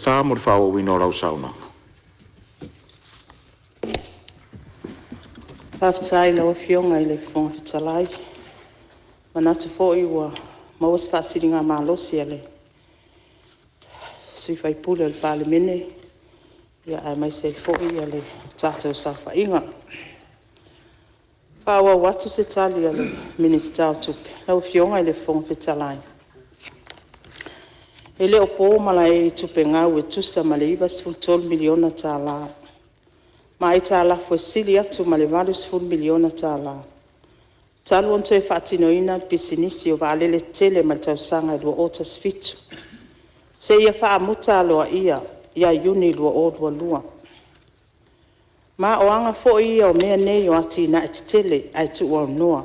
Minisita mo le faaauauina o lau saunoaga. Faafetai i lau Afioga i le Fofoga Fetalai. E manatu foi ua maua se faasiligamalosi a le sui usufono o le Palemene aemaise ai foi le tatou saofaiga. E faaauau atu se tali a le Minisita o Tupe. Lau Afioga i le Fofoga Fetalai, e le o po malae i tupe gau e tusa ma le $93 miliona ma aitalafu e sili atu ma le $80 miliona talu ona toe faatinoina le pisinisi o vaalele tetele mai le tausaga 2017 seia faamuta aloaia ia Iuni 2022. Ma o aga foi ia o mea nei o atinae tetele ae tuuaunoa.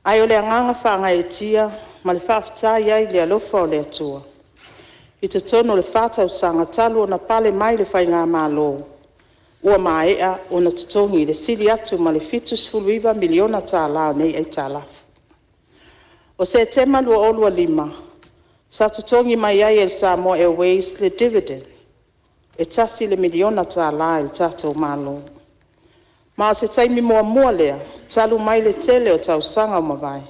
Ae o le agaga faagaeetia ma le faafetai ai i le alofa o le Atua i totonu o le fa tausaga talu ona pale mai le faigamalo, ua maea ona totogi le sili atu ma le $79 miliona o nei aitalafu. O Setema 2025 sa totogi mai ai e le Samoa Airways le dividend e $1 miliona i le tatou Malo. Ma o se taimi muamua lea talu mai le tele o tausaga ua mavae,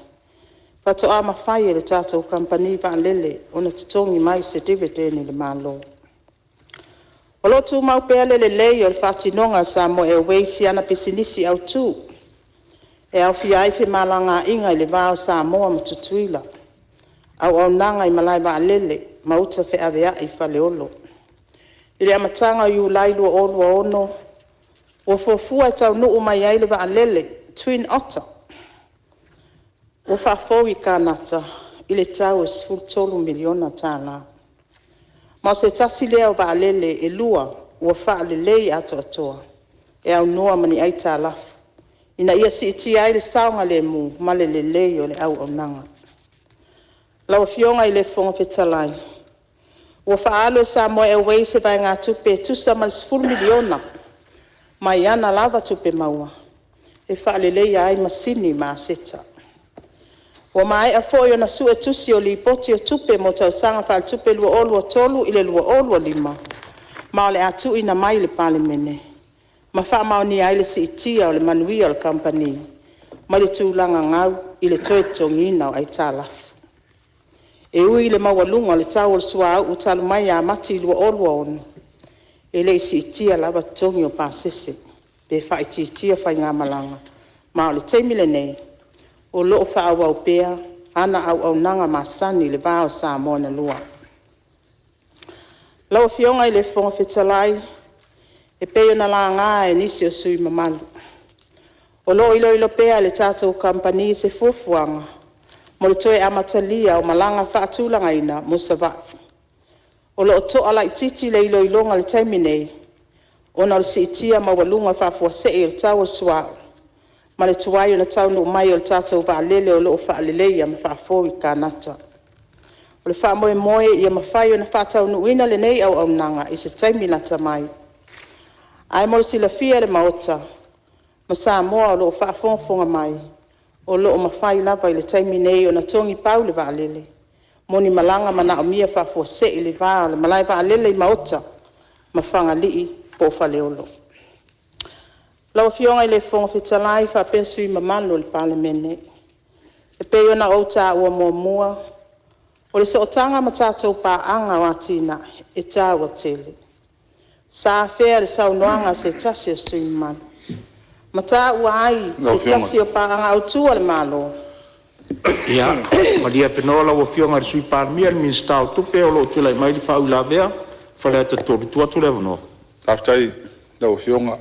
faatoa mafai e le tatou Kamupani Vaalele ona totogi mai se dividend i le Malo. O lo o tumau pea le lelei o le faatinoga a le Samoa Airways i ana pisinisi autu, e aofia ai femalagaaiga i le va o Samoa ma Tutuila, auaunaga i malae vaalele ma uta feaveai i Faleolo. I le amataga o Iulai 2026, ua fuafua e taunuu mai ai le vaalele Twin Otter ua faafou i Kanata i le tau e $13 miliona. Ma o se tasi lea o vaalele e lua ua faalelei atoatoa e aunoa ma ni aitalafu, ina ia siitia ai le saogalemu ma le lelei o le auaunaga. Lau Afioga i le Fofoga Fetalai, ua faaalu e le Samoa Airways se vaegatupe e tusa ma le $10 miliona mai ana lava tupe maua e faaleleia ai masini ma aseta. Ua maea foi ona suetusi o Lipoti o Tupe mo tausaga faaletupe 2023/2025 ma o le a tuuina mai i le Palemene ma faamaonia ai le siitia o le manuia o le kamupani mai le tulaga gau i le toe totogiina o aitalafu. E ui i le maualuga o le tau o le suauu talu mai ia Mati 2026, e le i siitia lava totogi o pasese pe faaitiitia faigamalaga. Ma o le taimi lenei, o lo o faaauau pea ana auaunaga masani i le va o Samoa na lua. Lau Afioga i le Fofoga Fetalai, e pei ona laga e nisi o sui usufono mamalu, o lo o iloilo pea e le tatou Kamupani se fuafuaga mo le toe amatalia o malaga faatulagaina mo Savaii. O lo o to'a laitiiti le iloiloga i le taimi nei ona o le siitia maualuga faafuasei o le tau o le suauu ma le tuai ona taunuu mai o le tatou vaalele o lo o faaleleia ma faafou i Kanata. O le faamoemoe ia mafai ona faataunuuina lenei auaunaga i se taimi lata mai. Ae mo le silafia e le Maota ma Samoa o lo o faafogafoga mai, o lo o mafai lava i le taimi nei ona togipau le vaalele mo ni malaga manaomia faafuasei i le va o le malae vaalele i Maota ma Fagalii po o Faleolo. Lau Afioga i le Fofoga Fetalai faapea sui usufono mamalu o le Palemene, e pei ona ou taua muamua, o le sootaga ma tatou paaga o atinae, e taua tele. Sa afea i le saunoaga a se tasi o sui usufono mamalu ma taua ai se tasi o paaga autu a le Malo. Ia malie afenoa lau Afioga i le Sui Palemia, le Minisita o Tupe, o lo o tulai mai le faauilavea a Faleata 3. E tuu atu le avanoa. Faafetai i lau Afioga,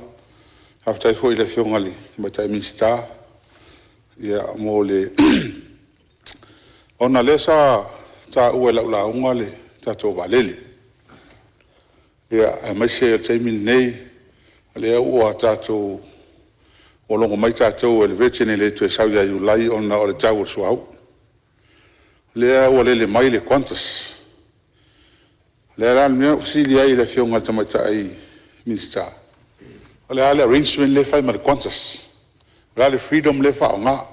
faafetai foi i le Afioga i le Tamaitai Minisita mo le… Ona o lea sa taua i lau lauga le tatou vaalele, aemaise o le taimi lenei o lea ua tatou logo mai tatou e le Virgin e le toe sau ia Iulai ona o le tau o le suauu. O lea ua lele mai le Qantas. O le a la le mea na ou fesili ai i le Afioga i le Tamaitai Minisita, o le a le arrangement lea e fai ma le Qantas? O le a le freedom lea e faaaoga?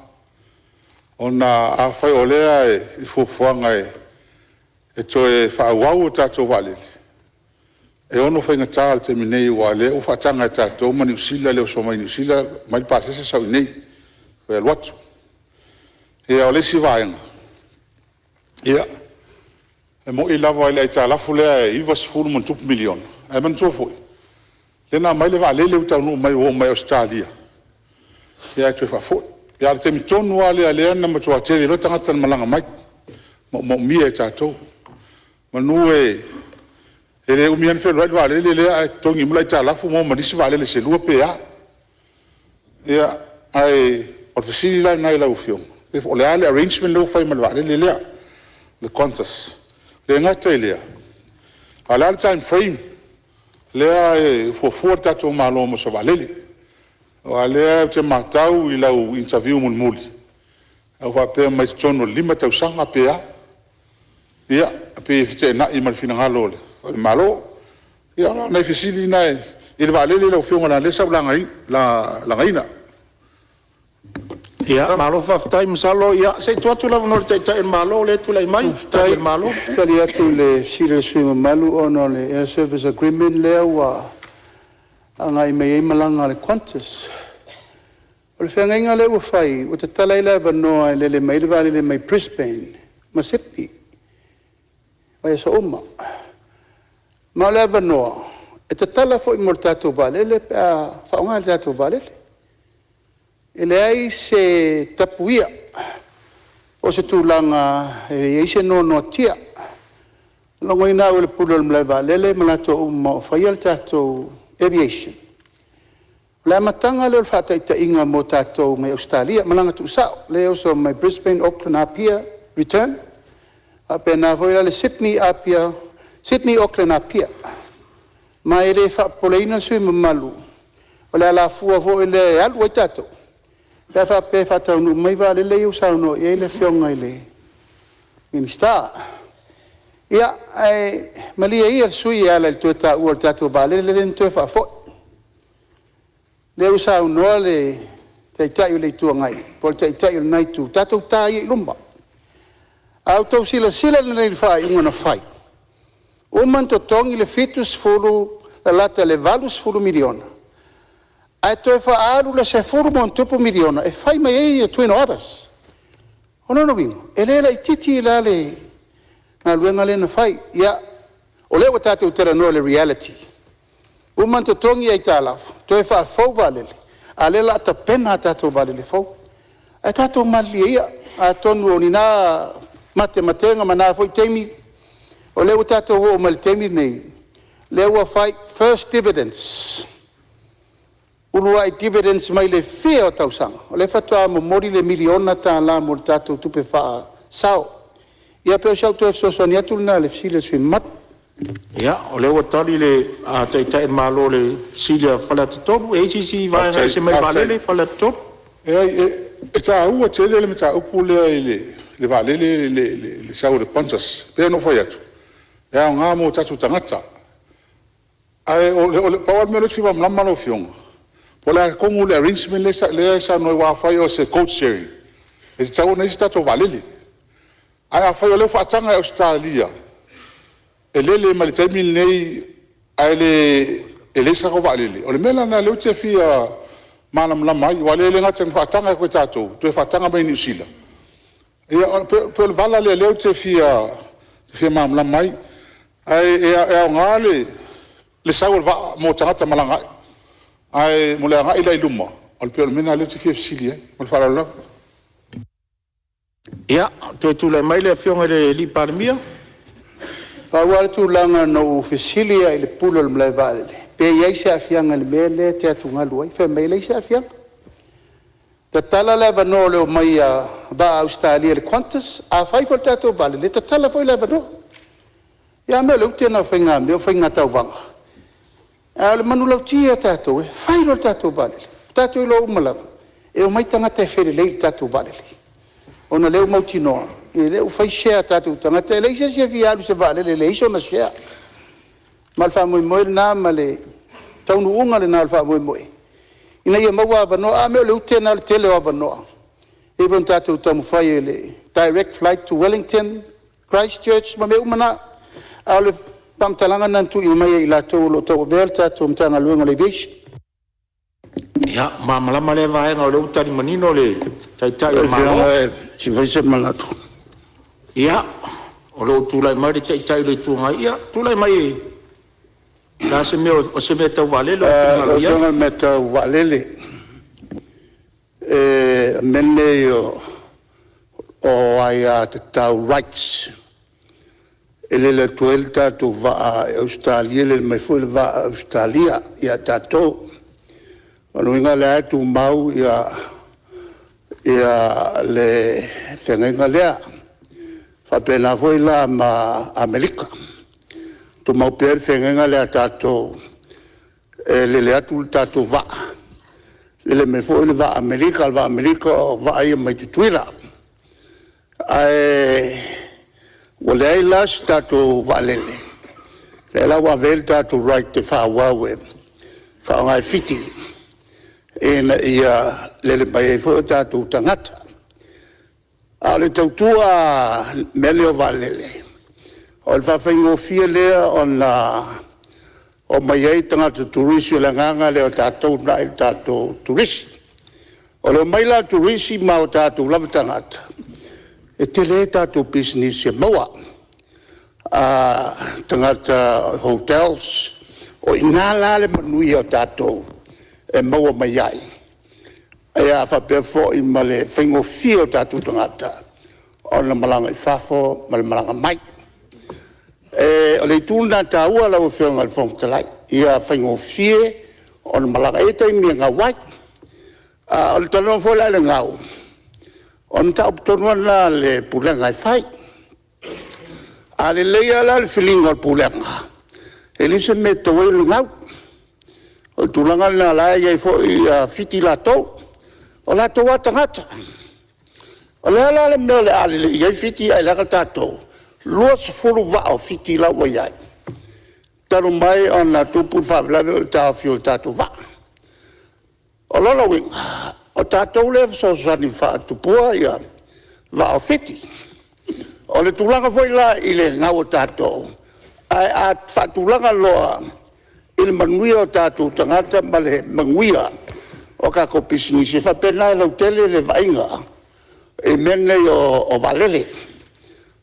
Ona afai o lea e i fuafuaga e toe faaauau a tatou vaalele, E ono faigata i le taimi nei aua o lea ua faataga e tatou ma Niu Sila le oso mai Niu Sila aumai le pasese sau i inei toe alu atu. Ia o le isi vaega, e moni lava i le aitalafu lea e $90+ miliona, ae manatua foi lea na aumai le vaalele ua taunuu mai ua oo mai Ausetalia ae toe faafoi. A o le taimi tonu lava lea na matua toatele ai loa tagata na malaga mai, na manaomia e tatou. Semeamanu e le umi lava ona fealuai le vaalele lea ae totogi uma le aitalafu maua ma nisi vaalele se lua pe a. Ia, ae o le fesili la lena i lau Afioga, po o le a le arrangement lea ua fai ma le vaalele lea le Qantas. E le gata i lea, a o le a le time frame lea e fuafua le tatou Malo mo se vaalele? Aua o lea ou te matau i lau interview mulimuli na e faapea mai totonu o le 5 tausaga pe a. Ia, e pei e feteenai ma le finagalo o le Malo. Ia o nai fesili na i le vaalele lau Afioga leaga o lea sa ou lagaina. Ia malo faafetai. Masalo se i tuu atu le avanoa i le Taitai o le Malo lea e tulai mai e tali a le Malo. Faafetai. E tali atu i le fesili a le sui usufono mamalu ona o le Air Service Agreement lea ua agai mai ai malaga a le Qantas. O le feagaiga lea ua fai ua tatala ai le avanoa e lele mai ai le vaalele mai Brisbane ma Sydney i vaiaso uma. Ma o le avanoa e tatala foi mo le tatou vaalele pe a faaaoga e le tatou vaalele. E leai se tapuia po o se tulaga e i ai se noanoatia. E logoina au e le Pule o le malaevaalele ma latou uma o faia le tatou aviation, o le amataga lea o le faataitaiga mo tatou mai Ausetalia, malaga tuusao lea e oso mai Brisbane Auckland Apia return, faapena foi la le Sydney Auckland Apia. Ma e le faapopoleina le sui usufono mamalu, o le alafua foi lea e alu ai tatou pe a faapea e faataunuu mai vaalele ia ua saunoa i ai le Afioga i le Minisita. Ia, ae malie ia le sui usufono e ala i le toe taua o le tatou vaalele lea na toe faafoi. O lea ua saunoa le Taitai o le Itu Agai po o le Taitai o lena Itu, tatou ta ia i luma. A outou silasila lelei i le faaiuga na fai, ua uma ona totogi le $70 lalata i le $80 miliona, ae toe faaalu le $10+ miliona e fai mai ai twin otters. O lona uiga, e le laitiiti la le galuega lea na fai. Ia, o lea ua tatou talanoa i le reality, uma ona totogi aitalafu, toe faafou vaalele, a o lea o le a tapena a tatou vaalele fou. Ae tatou malilie ia, atonu o ni na matematega ma na foi taimi, o lea ua tatou oo mai i le taimi lenei, o lea ua fai, first dividends, uluai dividends mai le fia o tausaga, o lea faatoa momoli le $1 miliona mo le tatou tupe faasao. Ia pei o si au toe fesoasoani atu lena i le fesili a le sui usufono mamalu. Ia, o lea ua tali le Taitai o le Malo i le fesili a Faleata 3. E i ai se isi vaega e ese mai le vaalele Faleata 3? Leai, e taua tele le mataupu lea i le vaalele le sau a le Qantas. E pei ona ou fai atu, e aoga mo tatou tagata. Ae pau lava le mea lea ou te fia malamalama lau Afioga, po o le a tonu le arrangement lea e saunoa ai aua afai o se code sharing, e tatau ona i ai se tatou vaalele. Ae afai o lea ua faataga e Ausetalia e lele mai le taimi lenei ae leai se tatou vaalele, o le mea la lena o lea ou te fia malamalama ai. Aua o lea e le gata ina faataga atu e tatou, toe faataga mai e Niu Sila. Ia pei o le vala lea o lea ou te fia malamalama ai. Ae aoga le sau o le vaa mo tagata malaga ai, ae mo le agai la i luma, pei o le mea lena o lea ou te fia fesili ai. Ma le faaaloalo lava. Ia, toe tulai mai le Afioga i le Palemia. Pau lava le tulaga na ou fesili ai i le Pule o le malaevaalele pe i ai se aafiaga i le mea lea e te atugalu ai, fai mai e leai se aafiaga. Tatala le avanoa o le omai a vaa a Ausetalia, le Qantas, afai foi o le tatou vaalele, e tatala foi le avanoa. Ia a mea o le ute lena o faigamea o faiga tauvaga. A o le manulauti a tatou, e fai loa le tatou vaalele, ua tatou iloa uma lava, e omai tagata e felelei i le tatou vaalele, ona o lea ua mautinoa o lea ua fai share a tatou tagata. E leai se isi e fia alu i se vaalele e leai sona share. Ma o le faamoemoe lena ma le taunuuga lena o le faamoemoe, ina ia maua avanoa. A mea o le ute lena o le tele o avanoa? E pei foi ona tatou taumafai i le direct flight to Wellington, Christchurch ma mea uma na. A o le faamatalaga na na tuuina mai e i latou o lo o tauavea le tatou Matagaluega o le Aviation. Ia, ua malamalama lea vaega o lea ua tali manino le Taitai o le Malo. Se i fai se manatu. Ia, o lo o tulai mai le Taitai o le Itu Agai. Ia, tulai mai o le a se mea, o se mea tau vaalele ua e finagalo Lau i ai? Afioga o le mea tau vaalele, o mea nei o aiatatau, rights e lele atu ai le tatou vaa i Ausetalia, lele mai foi le vaa a Ausetalia ia tatou. O lona uiga o lea lava e tumau le feagaiga lea. E faapena foi la ma Amerika, tumau pea le feagaiga lea a tatou, e lele atu le tatou vaa, lele mai foi le vaa a Amerika. O le vaa a Amerika o vaa ia mai Tutuila. Ae ua leai la se tatou vaalele, lea la ua ave ai le tatou right e faaauau e faaaoga e Fiti ina ia lele mai ai foi o tatou tagata. A o le tautua lava i mea nei o vaalele, o le faafaigofie lea ona omai ai tagata turisi. O le agaga lea o tatou e uunai le tatou turisi. O le omai la o turisi ma o tatou lava tagata, e tele tatou pisinisi e maua, tagata hotels. O i ina la le manuia o tatou e maua mai ai, faapea foi ma le faigofie o tatou tagata ona malaga i fafo ma le malaga mai. O le itu lena e taua lau Afioga i le Fofoga Fetalai, ia faigofie ona malaga. E i ai taimi e gau ai. A o le talanoa foi la i le gau, o le mataupu tonu lava lena a le Pulega e fai. A lelei lava la le filiga o le Pulega, e leai se mea e tatau ai ona gau. O le tulaga lena o la e i ai foi Fiti latou, o latou lava tagata. O le a la le mea o le a lelei ai Fiti ae leaga tatou? E 20 vaa o Fiti la ua i ai talu mai ona tupu le faalavelave o le taofi o le tatou vaa. O lona uiga, o tatou lea e fesoasoani faatupua vaa o Fiti. O le tulaga foi la i le gau o tatou, ae a faatulaga loa i le manuia o tatou tagata ma le manuia o tatou pisinisi, e faapena e lautele le vaaiga i mea nei o vaalele.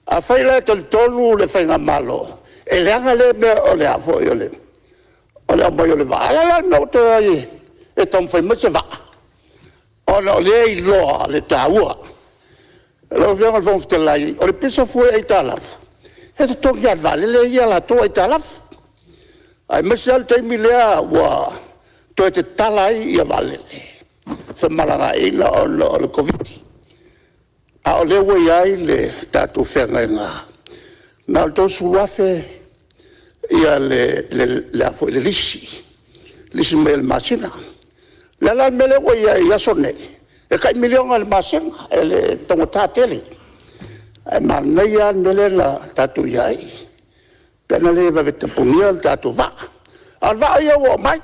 Afai la e talitonu le Faigamalo e leaga lea mea o le aumai o le vaa, a o le a la le mea ua toe o ai e taumafai mai se vaa, ona o lea e iloa le taua. Lau Afioga i le Fofoga Fetalai, o le pisa fua i aitalafu, e totogi lava e le vaalele ia a latou aitalafu, aemaise lava le taimi lea ua toe tatala ai vaalele i femalagaaiga ona o le Koviti-19, a o lea ua i ai le tatou feagaiga, na o le $30,000 le lisi, lisi mai i le masina. O le a la le mea lea ua i ai i aso nei? E tai $1 miliona i le masina. E taugata tele. Ae manaia lava le mea lea na tatou i ai pe ana le vave tapunia le tatou vaa. A o le vaa ia ua aumai,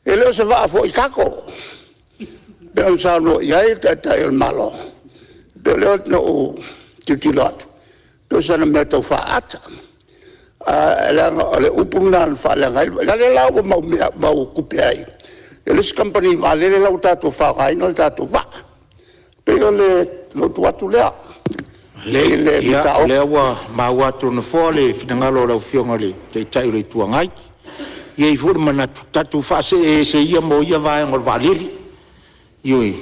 e le o se vaa foi cargo pei ona saunoa i ai le Taitai o le Malo. E pei o lea na ou tilotilo atu pei o sana mea tau faata, ae leaga o le upu lena na faaleaga ai le vaa. O lea la ua mau tupe ai e le isi kamupani vaalele la ua tatou faaaogaina le tatou vaa. E pei o lou tu atu lea i le Lelei, o mataupu. lea ua maua atu e le Nofoa le finagalo o lau Afioga i le Taitai o le Itu Agai. E i ai foi le manatu, tatou faasee ese ia ma ia vaega o le vaalele. Ioe.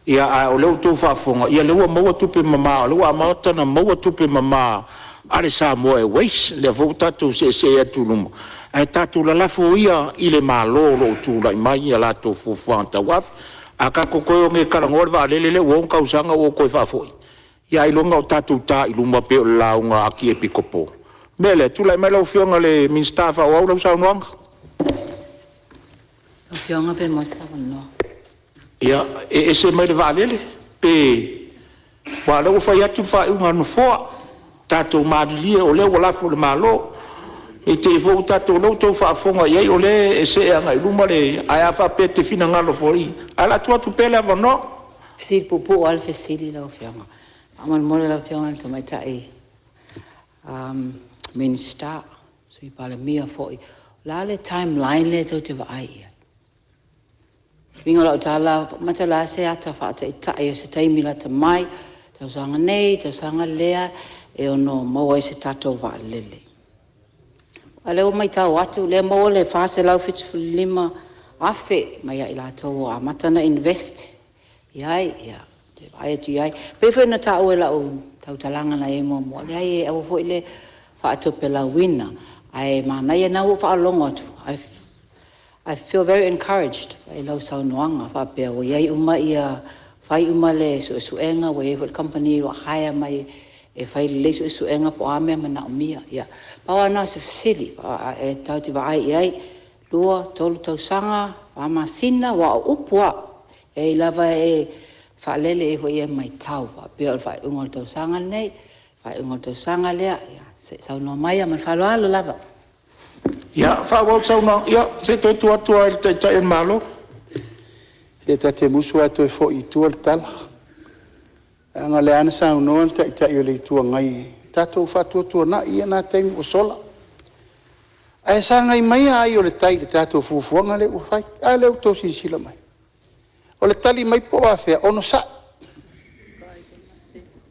Ia, a o lea ua outou faafofoga, o lea ua maua tupe mama o lea ua amata ona maua tupe mama a le Samoa Airways, lea foi ua tatou seesee atu i luma, ae tatou lalafo ia i le Malo o lo o tulai mai a latou fuafuaga tauave. A tatou toe o nei e talanoa le vaalele lea ua 6 tausaga ua toe faafoi, ia ailoga o tatou ta i luma pei o le lauga a Arkiepikopo. O le mea lea, tulai mai lau Afioga i le Minisita e faaauau lau saunoaga. Lau Afioga pe maua se avanoa? Ia, e ese mai le vaalele pe… aua o lea ua fai atu le faaiuga a le Nofoa, tatou malilie o lea ua lafo i le Malo. Ne i te i foi ua tatou… o lea ua outou faafofoga i ai o lea e see agai i luma le… Ae a faapea e te finagalo foi, ae o le a tuu atu pea le avanoa. E fesili puupuu lava le fesili lau Afioga. Faamolemole lau Afioga i le Tamaitai Minisita, Sui Palemia foi, o le a le timeline lea tou te vaai i ai? O le uiga o lau tala, mata o le a se ata faataitai o se taimi lata mai, tausaga nei, tausaga lea, e ono maua ai se tatou vaalele. A o lea ua matau atu o lea ua maua le $475,000 mai ia i latou ua amata ona invest i ai, ia toe vaai atu i ai. E pei foi ona taua i lau tautalaga na i ai muamua, leai aua foi le faatopelauina, ae manaia, o lena ua ou faalogo atu, I feel very encouraged i lau saunoaga faapea ua i ai uma ia, fai uma le suesuega ua i ai foi le kamupani ua hire mai e fai lelei suesuega po o a mea e manaomia. Ia, pau lava lena o se fesili, tatou te vaai i ai, 2, 3 tausaga, fa masina? Aua o upu lava, e ai lava e faalele i ai foi e matau faapea o le faaiuga o le tausaga lenei, faaiuga o le tausaga lea. Ia se i saunoa maia ma le faaaloalo lava. Ia, faaauau le saunoaga. Ia, se i toe tuu atu lava i le Taitai o le Malo. Ia ta te musu lava e toe foi i tua le tala, leaga o lea lava na saunoa le Taitai o le Itu Agai, tatou faatuatuanai ia na taimi ua sola. Ae sagai mai ai o le tai i le tatou fuafuaga lea ua fai. A lea ua outou silasila mai? O le tali mai po o afea, onosai.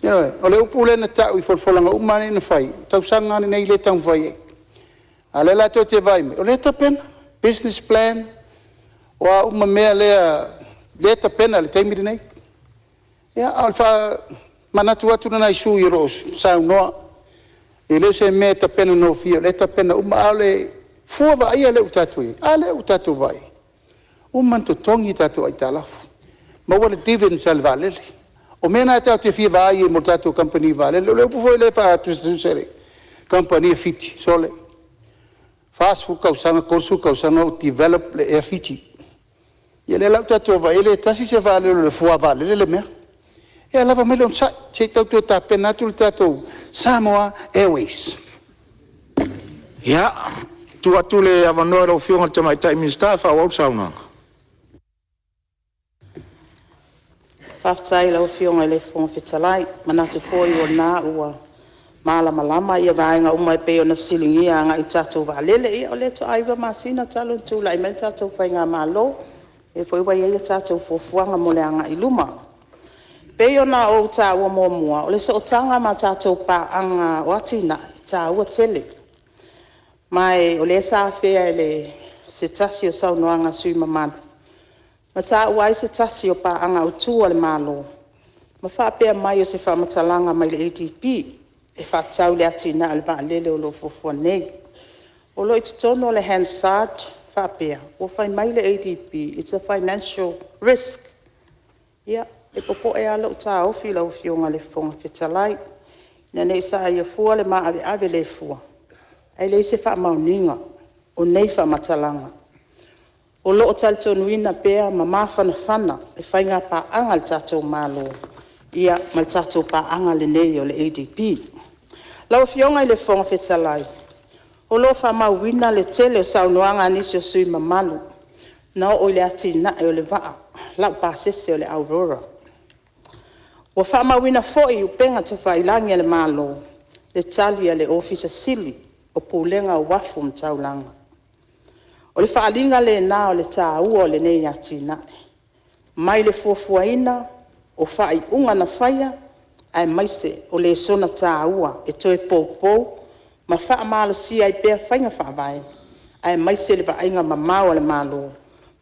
Ioe. O le upu lea na tau i folafolaga uma lava nei na fai, o le tausaga lava lenei lea e taumafai ai. A o lea la tou te vaai mai, o lea e tapena, business plan, o a uma mea lea e tapena i le taimi lenei. Ia, a o le faamanatu atu lena i sui usufono o lo o saunoa, e le o se mea e tapena gofie, o lea e tapena uma. A o le fua vaaia lea ua tatou i ai, a lea ua tatou vaai i ai? Ua uma ona totogi tatou aitalafu, maua le dividend a le vaalele. O mea na tatou te fia vaai ai mo le tatou kamupani vaalele. O le upu foi lea e faatusatusa i le kamupani a Fiti, sole, 40 tausaga, 30 tausaga o develop le Air Fiji. Ia lea la ua tatou vaai i ai e le tasi se vaalele o le fuavaalele le mea. Ia lava mai le onosai se i tau toe tapena atu le tatou Samoa Airways. Ia, tuu atu le avanoa i lau Afioga i le Tamaitai Minisita e faaauau le saunoaga. Faafetai i lau Afioga i le Fofoga Fetalai. E manatu foi o lena ua malamalama vaega uma e pei ona fesiligia agai i le tatou vaalele. Ia o lea faatoa 9 masina talu ona tulai mai le tatou faigamalo, o lea foi ua i ai a tatou fuafuaga mo le agai i luma. E pei ona ou taua muamua, o le sootaga ma tatou paaga o atinae, e taua tele. Ma o lea sa afea e se tasi o saunoaga a sui usufono mamalu, ma taua ai se tasi o paaga autu a le Malo ma faapea mai, o se faamatalaga mai le ADB e faatatau i le atinae o le vaalele o lo o fuafua nei. O lo o i totonu o le Hansard e faapea, ua fai mai le ADB, its a financial risk. Ia, e popoe lava lou taofi lau Afioga i le Fofoga Fetalai, ina ne i saia fua le maaveave le fua, ae leai se faamaoniga o nei faamatalaga. O lo o talitonuina pea ma mafanafana le faiga paaga a le tatou Malo ma le tatou paaga lenei o le ADB. Lau Afioga i le Fofoga Fetalai, o lo o faamauina le tele o saunoaga a nisi o sui usufono mamalu na oo i le atinae o le vaa laupasese o le Aurora. Ua faamauina foi i upega tafailagi a le Malo le tali a le Ofisa Sili o Pulega o Uafu ma Taulaga. O le faaaliga lena o le taua o lenei atinae, mai le fuafuaina o faaiuga na faia, aemaise o lesona taua e toe poupou ma faamalosia ai pea faiga faavae, aemaise le vaaiga mamao a le Malo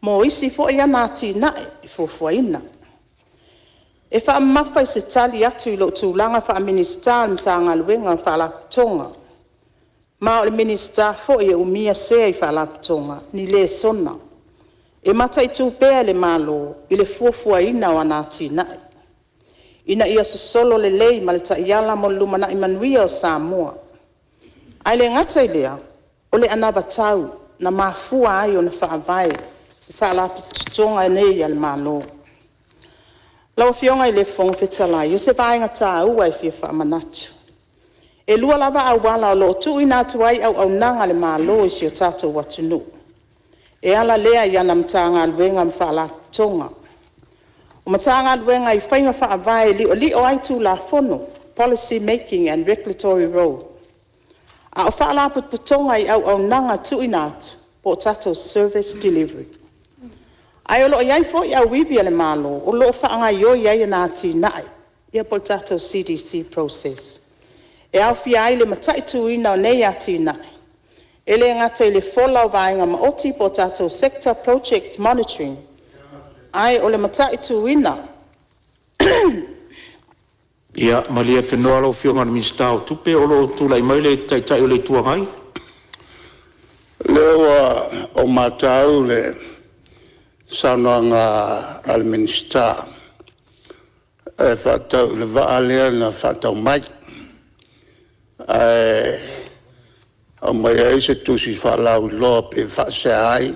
mo isi foi ana atinae e fuafuaina. E faamamafa i se tali atu i lou tulaga faa-Minisita o le Matagaluega o Faalapotopotoga, ma o le Minisita foi e umia sea i Faalapotopotoga ni lesona e mataitu pea e le Malo i le fuafuaina o ana atinae, ina ia sosolo lelei ma le taiala mo le lumanai manuia o Samoa. Ae le gata i lea, o le anavatau na mafua ai ona faavae Faalapotopotoga nei a le Malo. Lau Afioga i le Fofoga Fetalai, o se vaega taua e fia faamanatu, e lua lava auala o lo o tuuina atu ai auaunaga a le Malo i si o tatou atunuu, e ala lea i ana Matagaluega ma Faalapotopotoga. O Matagaluega i faiga faavae e liolio ai Tulafono, policy making and regulatory role. A o Faalapotopotoga i auaunaga tuuina atu po o tatou service delivery. Ae o lo o i ai foi auivi a le Malo o lo o faagaoioi ai ana atinae ia po o le tatou CDC process. E aofia ai le mataituina o nei atinae, e le gata i le fola o vaega maoti po o tatou sector projects monitoring, ae o le mataituina… Ia malie lau Afioga i le Minisita o Tupe, o lo o tulai mai le Taitai o le Itu Agai. O lea ua ou matau i le saunoaga a le Minisita e faatatau i le vaa lea na faatau mai, ae aumai ai se tusi faalauiloa pei e faasea ai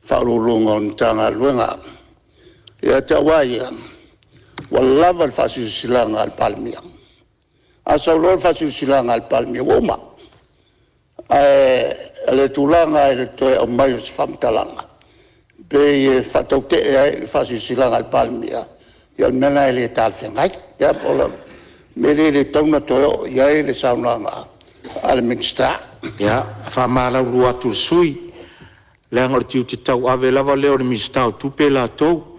Ofisa Sili o Pulega o le Matagaluega. Ia te au lava ia, ua lava le faasilasilaga a le Palemia. A sau loa le faasilasilaga a le Palemia, ua uma. Ae o le tulaga i le toe aumai o se faamatalaga pei e faatautee ai i le faasilasilaga a le Palemia, ia o le mea lena e le talafeagai. Ia o le mea lea e le tatau ona toe oo i ai le saunoaga a le Minisita. Ia, e faamalulu atu i le sui usufono, leaga o le tiute tauave lava lea o le Minisita o Tupe latou,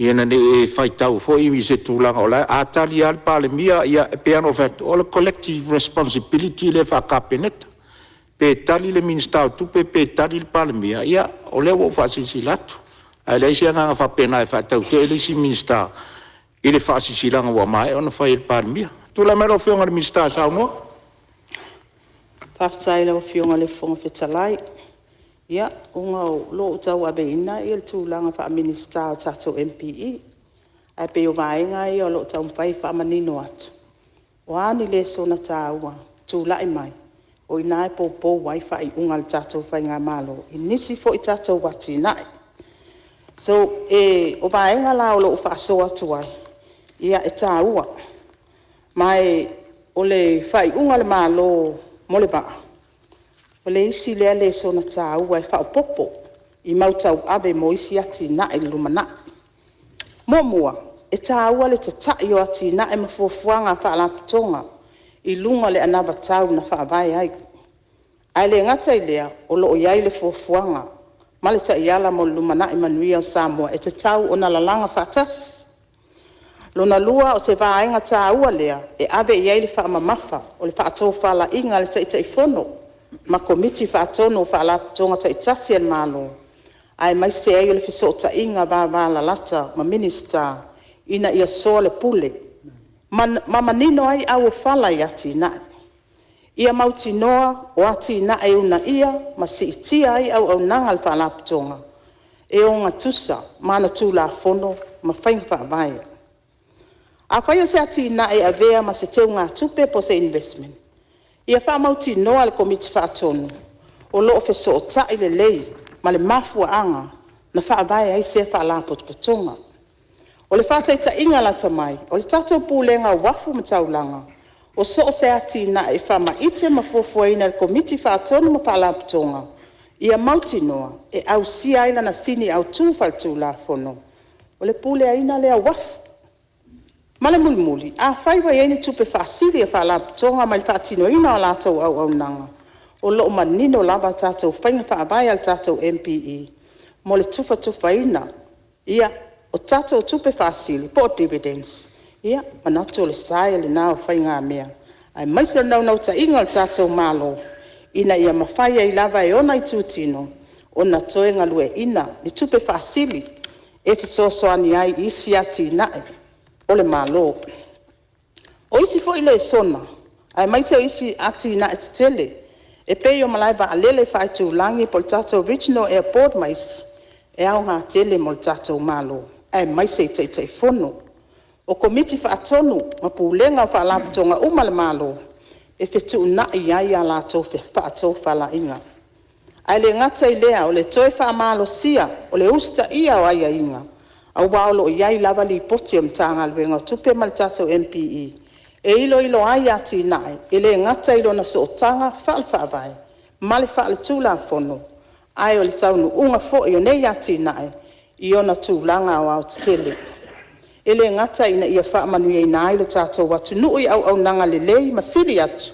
ina ne i e faitau foi i se tulaga o la e… A tali lava le Palemia, ia e pei lava ona ou fai atu, o le collective responsibility lea faa-Kapeneta. Pe tali le Minisita o Tupe pe tali le Palemia, ia o lea ua ou faasilasila atu. Ae leai se agaga faapena e faatautee le isi Minisita i le faasilasilaga ua maea ona fai e le Palemia. Tulai mai lau Afioga i le Minisita e saunoa. Faafetai i lau Afioga i le Fofoga Fetalai. Ia, ona o lo o tauaveina le tulaga faa-Minisita o le tatou MPE, ae pei o vaega ia o lo o taumafai e faamanino atu, o a ni lesona taua e tulai mai, o i ina e poupou ai faaiuga a le tatou faigamalo i nisi foi tatou atinae. So, o vaega la o lo o faasoa atu ai, e taua. Ma o le faaiuga a le Malo mo le vaa, o le isi lea lesona taua e faaopoopo i mau tauave mo isi atinae i le lumanai. Muamua, e taua le tatai o atinae ma fuafuaga a Faalapotopotoga i luga o le anavatau na faavae ai. Ae le gata i lea, o lo o i ai le fuafuaga ma le taiala mo le lumanai manuia o Samoa e tatau ona lalaga faatasi. Lona lua o se vaega taua lea e ave i ai le faamamafa o le faatofalaiga a le Taitaifono ma Komiti Faatonu o Faalapotopotoga taitasi a le Malo, aemaise ai o le fesootaiga vavalalata ma Minisita ina ia soalepule ma manino ai auofala i atinae. Ia mautinoa o atinae e uunaia ma siitia ai auaunaga a le Faalapotopotoga, e ogatusa ma ana Tulafono ma faiga Faavae. Afai o se atinae e avea ma se teugatupe po o se investment, ia faamautinoa e le Komiti Faatonu o lo o fesootai lelei ma le mafuaaga na faavae ai sea Faalapotopotoga. O le faataitaiga lata mai, o le tatou Pulega o Uafu ma Taulaga, o so o se atinae e faamaite ma fuafuaina e le Komiti Faatonu ma Faalapotopotoga, ia mautinoa e ausia ai lana sini autu faaletulafono, o le puleaina lea o uafu. Ma le mulimuli, afai ua i ai ni tupe faasili a Faalapotopotoga mai le faatinoina o a latou auaunaga, o lo o manino lava a tatou faiga faavae a le tatou MPE mo le tufatufaina o tatou tupe faasili po o dividends. Ia, e manatu o le sae lena o faigamea, aemaise o le naunautaiga o le tatou Malo, ina ia mafai ai lava e ona itutino ona toe galueaiina ni tupe faasili e fesoasoani ai i isi atinae o le Malo. O isi foi lesona aemaise o isi atinae tetele e pei o malae vaalele faaitulagi po o le tatou regional airport ma isi, e aoga tele mo le tatou Malo aemaise i Taitaifono. O Komiti Faatonu ma Pulega o Faalapotopotoga uma a le Malo, e fetuunai ai a latou faatofalaiga. Ae le gata i lea o le toe faamalosia o le usitaia o aiaiga, aua o lo o i ai lava Lipoti a le Matagaluega o Tupe ma le tatou MPE e iloilo ai atinae, e le gata i lona sootaga faale-Faavae ma le faaletulafono, ae o le taunuuga foi o nei atinae i ona tulaga aoaotetele. E le gata ina ia faamanuiaina ai lo tatou atunuu i auaunaga lelei ma sili atu,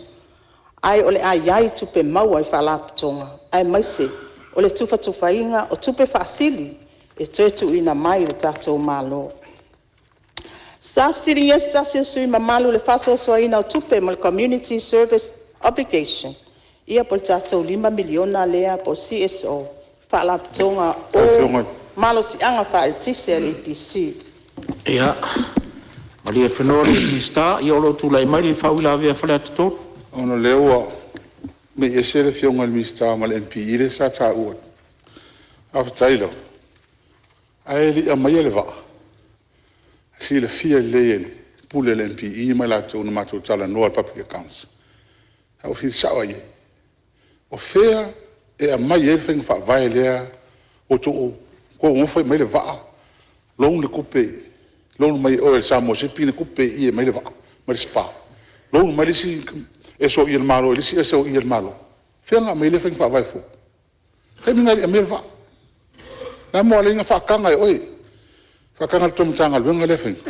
Ae o le a i ai tupe maua i Faalapotopotoga aemaise o le tufatufaina o tupe faasili e toe tuuina mai i le tatou Malo. Sa fesiligia e se tasi o sui usufono mamalu le faasoasoaina o tupe mo le Community Service Obligation, ia po o le tatou $5 miliona lea po o le CSO, Faalapotopotoga o Malosiaga Faaeletise a le EPC. Ia, malie le Minisita, o lo o tulai mai le faauilavea a Faleata 3. Ona o lea ua mei ese le Afioga i le Minisita ma le MPE lea sa taua. Faafetai lava, ae le i aumaia le vaa, e silafia lelei e le Pule o le MPE ma i latou na matou talanoa i le Public Accounts, sa ou fesili sao lava i ai, o fea e aumai ai le faiga faavae lea ua outou nonofo ai aumai le vaa, loan le tupe, loan mai o i le Samoa Shipping le tupe i i e aumai ai le vaa mai le SPA, loan mai le isi SOE a le Malo i le isi SOE a le Malo. O fea na aumai ai lea faiga faavae fou? O le taimi lena e le i aumaia le vaa. O le a le mea ua ala ai ona faataga e oe, faataga e le tou Matagaluega lea faiga?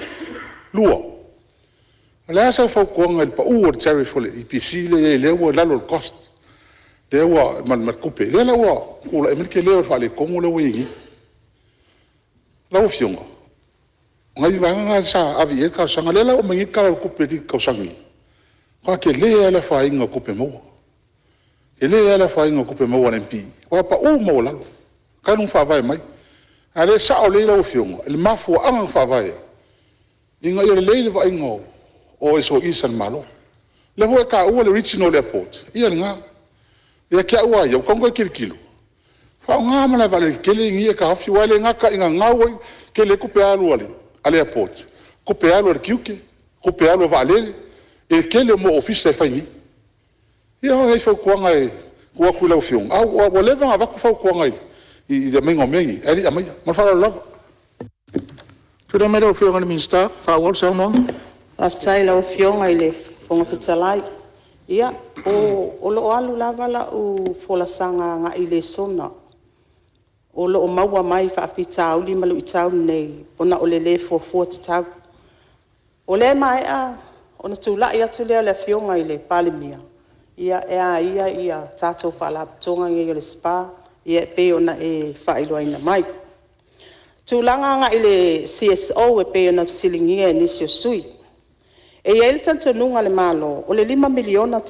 Lua, o le a sau fautuaga i le pau o le tariff o le EPC lea e i ai lea ua i lalo o le cost ma le tupe, lea la ua tulai mai ai le tele o le faaletonu lea ua i ai nei? Lau Afioga, o nai vaega na sa ave i ai le talosaga. Lea la ua aumai nei le Tala o le Tupe i le tausaga nei, e matua tele lava le afaina o tupe maua, tele lava le afaina o tupe maua a le MPE, matua pau maualalo talu ona faavae mai. A o lea e sao lelei lau Afioga i le mafuaaga na faavae ai, ina ia lelei le vaaiga o SOEs a le Malo. O lea foi ua e taua le regional airport, ia o lena. Ia te au lava ia, ua tatau ona toe tilotilo, faaaoga malaevaalele tetele nei e taofi, aua e le gata ina gau ai, tele ai tupe alu a le airport, tupe alu a le tiute, tupe alu a vaalele i le tele o mea o ofisa e fai nei. Ia o nai fautuaga e tuu atu i lau Afioga, ae ua leva ona avatu fautuaga i le aumaiga o mea nei, ae le i aumaia. Ma le faaaloalo lava. Tulai mai lau Afioga i le Minisita e faaauau le saunoaga. Faafetai i lau Afioga i le Fofoga Fetalai. Ia, o lo o alu lava lau folasaga agai i lesona o lo o maua mai faafitauli ma luitau nei ona o le le fuafua tatau. O lea e maea ona tulai atu lea o le Afioga i le Palemia e a ia tatou Faalapotopotoga nei o le SPA e pei ona e faailoaina mai. O tulaga agai i le CSO e pei ona fesiligia e nisi o sui usufono. E i ai le talitonuga a le Malo, o le $5 miliona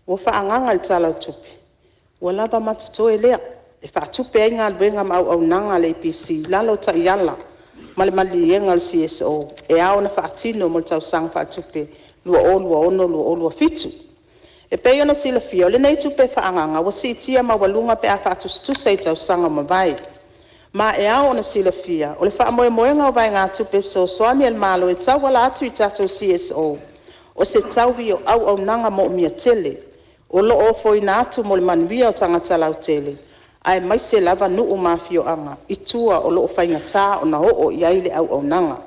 ua faaagaaga i le Tala o le Tupe, ua lava ma totoe lea e faatupe ai galuega ma auaunaga a le EPC i lalo o taiala ma le maliliega a le CSO e ao ona faatino mo le tausaga faaletupe 2026/2027. E pei ona silafia, o lenei tupe faaagaaga ua siitia maualuga pe a faatusatusa i tausaga ua mavae. Ma e ao ona silafia, o le faamoemoega o vaegatupe fesoasoani a le Malo e tauala atu i tatou CSO, o se taui o auaunaga moomia tele o lo o ofoina atu mo le manuia o tagata lautele, aemaise lava nuu ma afioaga i tua o lo o faigata ona oo i ai le auaunaga.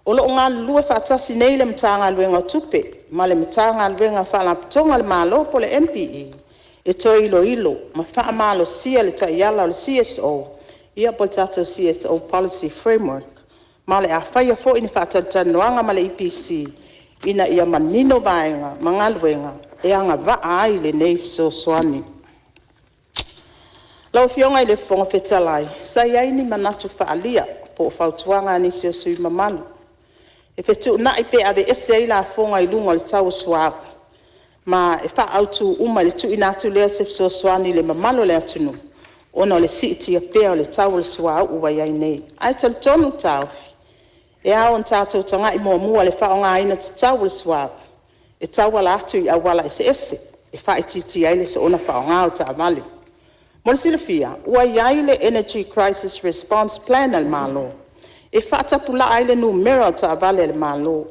O lo o galulue faatasi nei le Matagaluega o Tupe ma le Matagaluega o Faalapotopotoga a le Malo po o le MPE e toe iloilo ma faamalosia le taiala o le CSO po o le tatou CSO Policy Framework. Ma o le a faia foi ni faatalatalanoaga ma le EPC ina ia manino vaega ma galuega e agavaa ai lenei fesoasoani. Lau Afioga i le Fofoga Fetalai, sa i ai ni manatu faaalia po o fautuaga a nisi o sui usufono mamalu e fetuunai pe aveese ai lafoga i luga o le tau o le suauu ma e faaautu uma i le tuuina atu lea o se fesoasoani i le mamalu o le atunuu ona o le siitia pea o le tau o le suauu ua i ai nei. Ae talitonu le taofi, e ao ona tatou tagai muamua i le faaaogaina tatau o le suauu e tauala atu i auala eseese e faaitiitia ai le soona faaaoga o taavale. Mo le silafia ua i ai le Energy Crisis Response Plan a le Malo e faatapulaa ai le numera o taavale a le Malo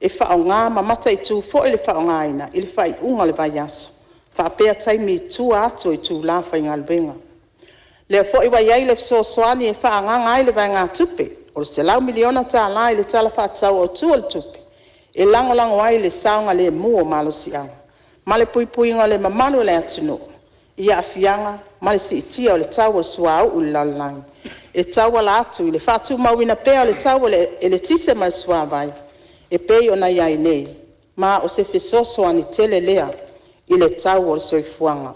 e faaaoga ma mataitu foi le faaaogaina i le faaiuga o le vaiaso faapea taimi i tua atu o itula faigaluega. O lea foi ua i ai le fesoasoani e faaagaaga ai le vaegatupe o le $100 miliona i le Tala Faatatau Autu o le Tupe e lagolago ai le saogalemu o malosiaga ma le puipuiga o le mamalu o le atunuu i aafiaga ma le siitia o le tau o le suauu i le lalolagi, e tauala atu i le faatumauina pea o le tau o le eletise ma le suavai e pei ona i ai nei, ma o se fesoasoani tele lea i le tau o le soifuaga.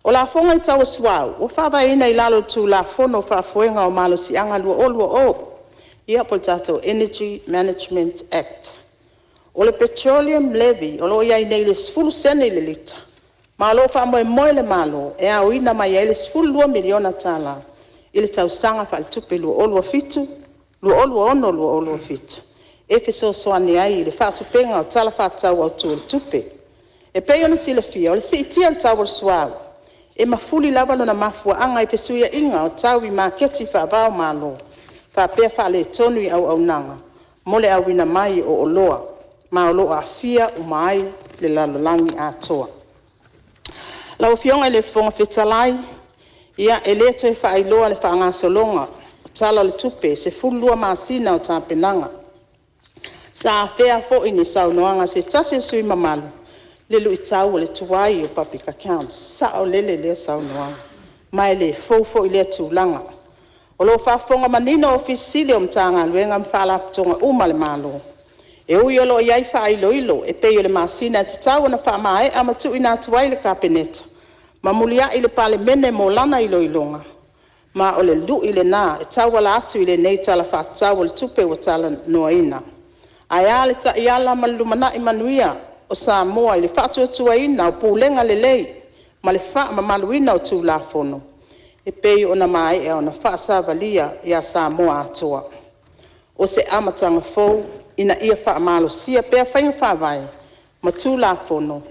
O lafoga i le tau o le suauu ua faavaeina i lalo o le Tulafono o Faafoega o Malosiaga 2020 po o le tatou Energy Management Act. O le petroleum levy o lo o i ai nei i le 10sene i le lita, ma o lo o faamoemoe le Malo e aoina mai ai le $12 miliona i le tausaga faaletupe 2026/2027 e fesoasoani ai i le faatupega o Tala Faatatau Autu o le Tupe. E pei ona silafia o le siitia o le tau o le suauu, e mafuli lava lona mafuaaga i fesuiaiga o tau i maketi faava-o-Malo, faapea faaletonu i auaunaga mo le auina mai o oloa, ma o lo o aafia uma ai le lalolagi atoa. Lau Afioga i le Fofoga Fetalai, e le toe faailoa le faagasologa o Tala o le Tupe i le 12 masina o tapenaga. Sa afea foi i saunoaga a se tasi o sui usufono mamalu le luitau o le tuai o public accounts. E saolele lea saunoaga, ma e le fou foi lea tulaga. O lo o faafofoga manino Ofisa Sili o Matagaluega ma Faalapotopotoga uma a le Malo. E ui o lo o i ai faailoilo e pei o le masina e tatau ona faamaea ma tuuina atu ai i le Kapeneta ma muliai i le Palemene mo lana iloiloga, ma o le lui lena e tauala atu i lenei Tala Faatatau o le Tupe ua talanoaina. Ae a le taiala ma le lumanai manuia o Samoa i le faatuatuaina o pulega lelei ma le faamamaluina o Tulafono e pei ona maea ona faasavalia ia Samoa atoa. O se amataga fou ina ia faamalosia pea faiga faavae ma Tulafono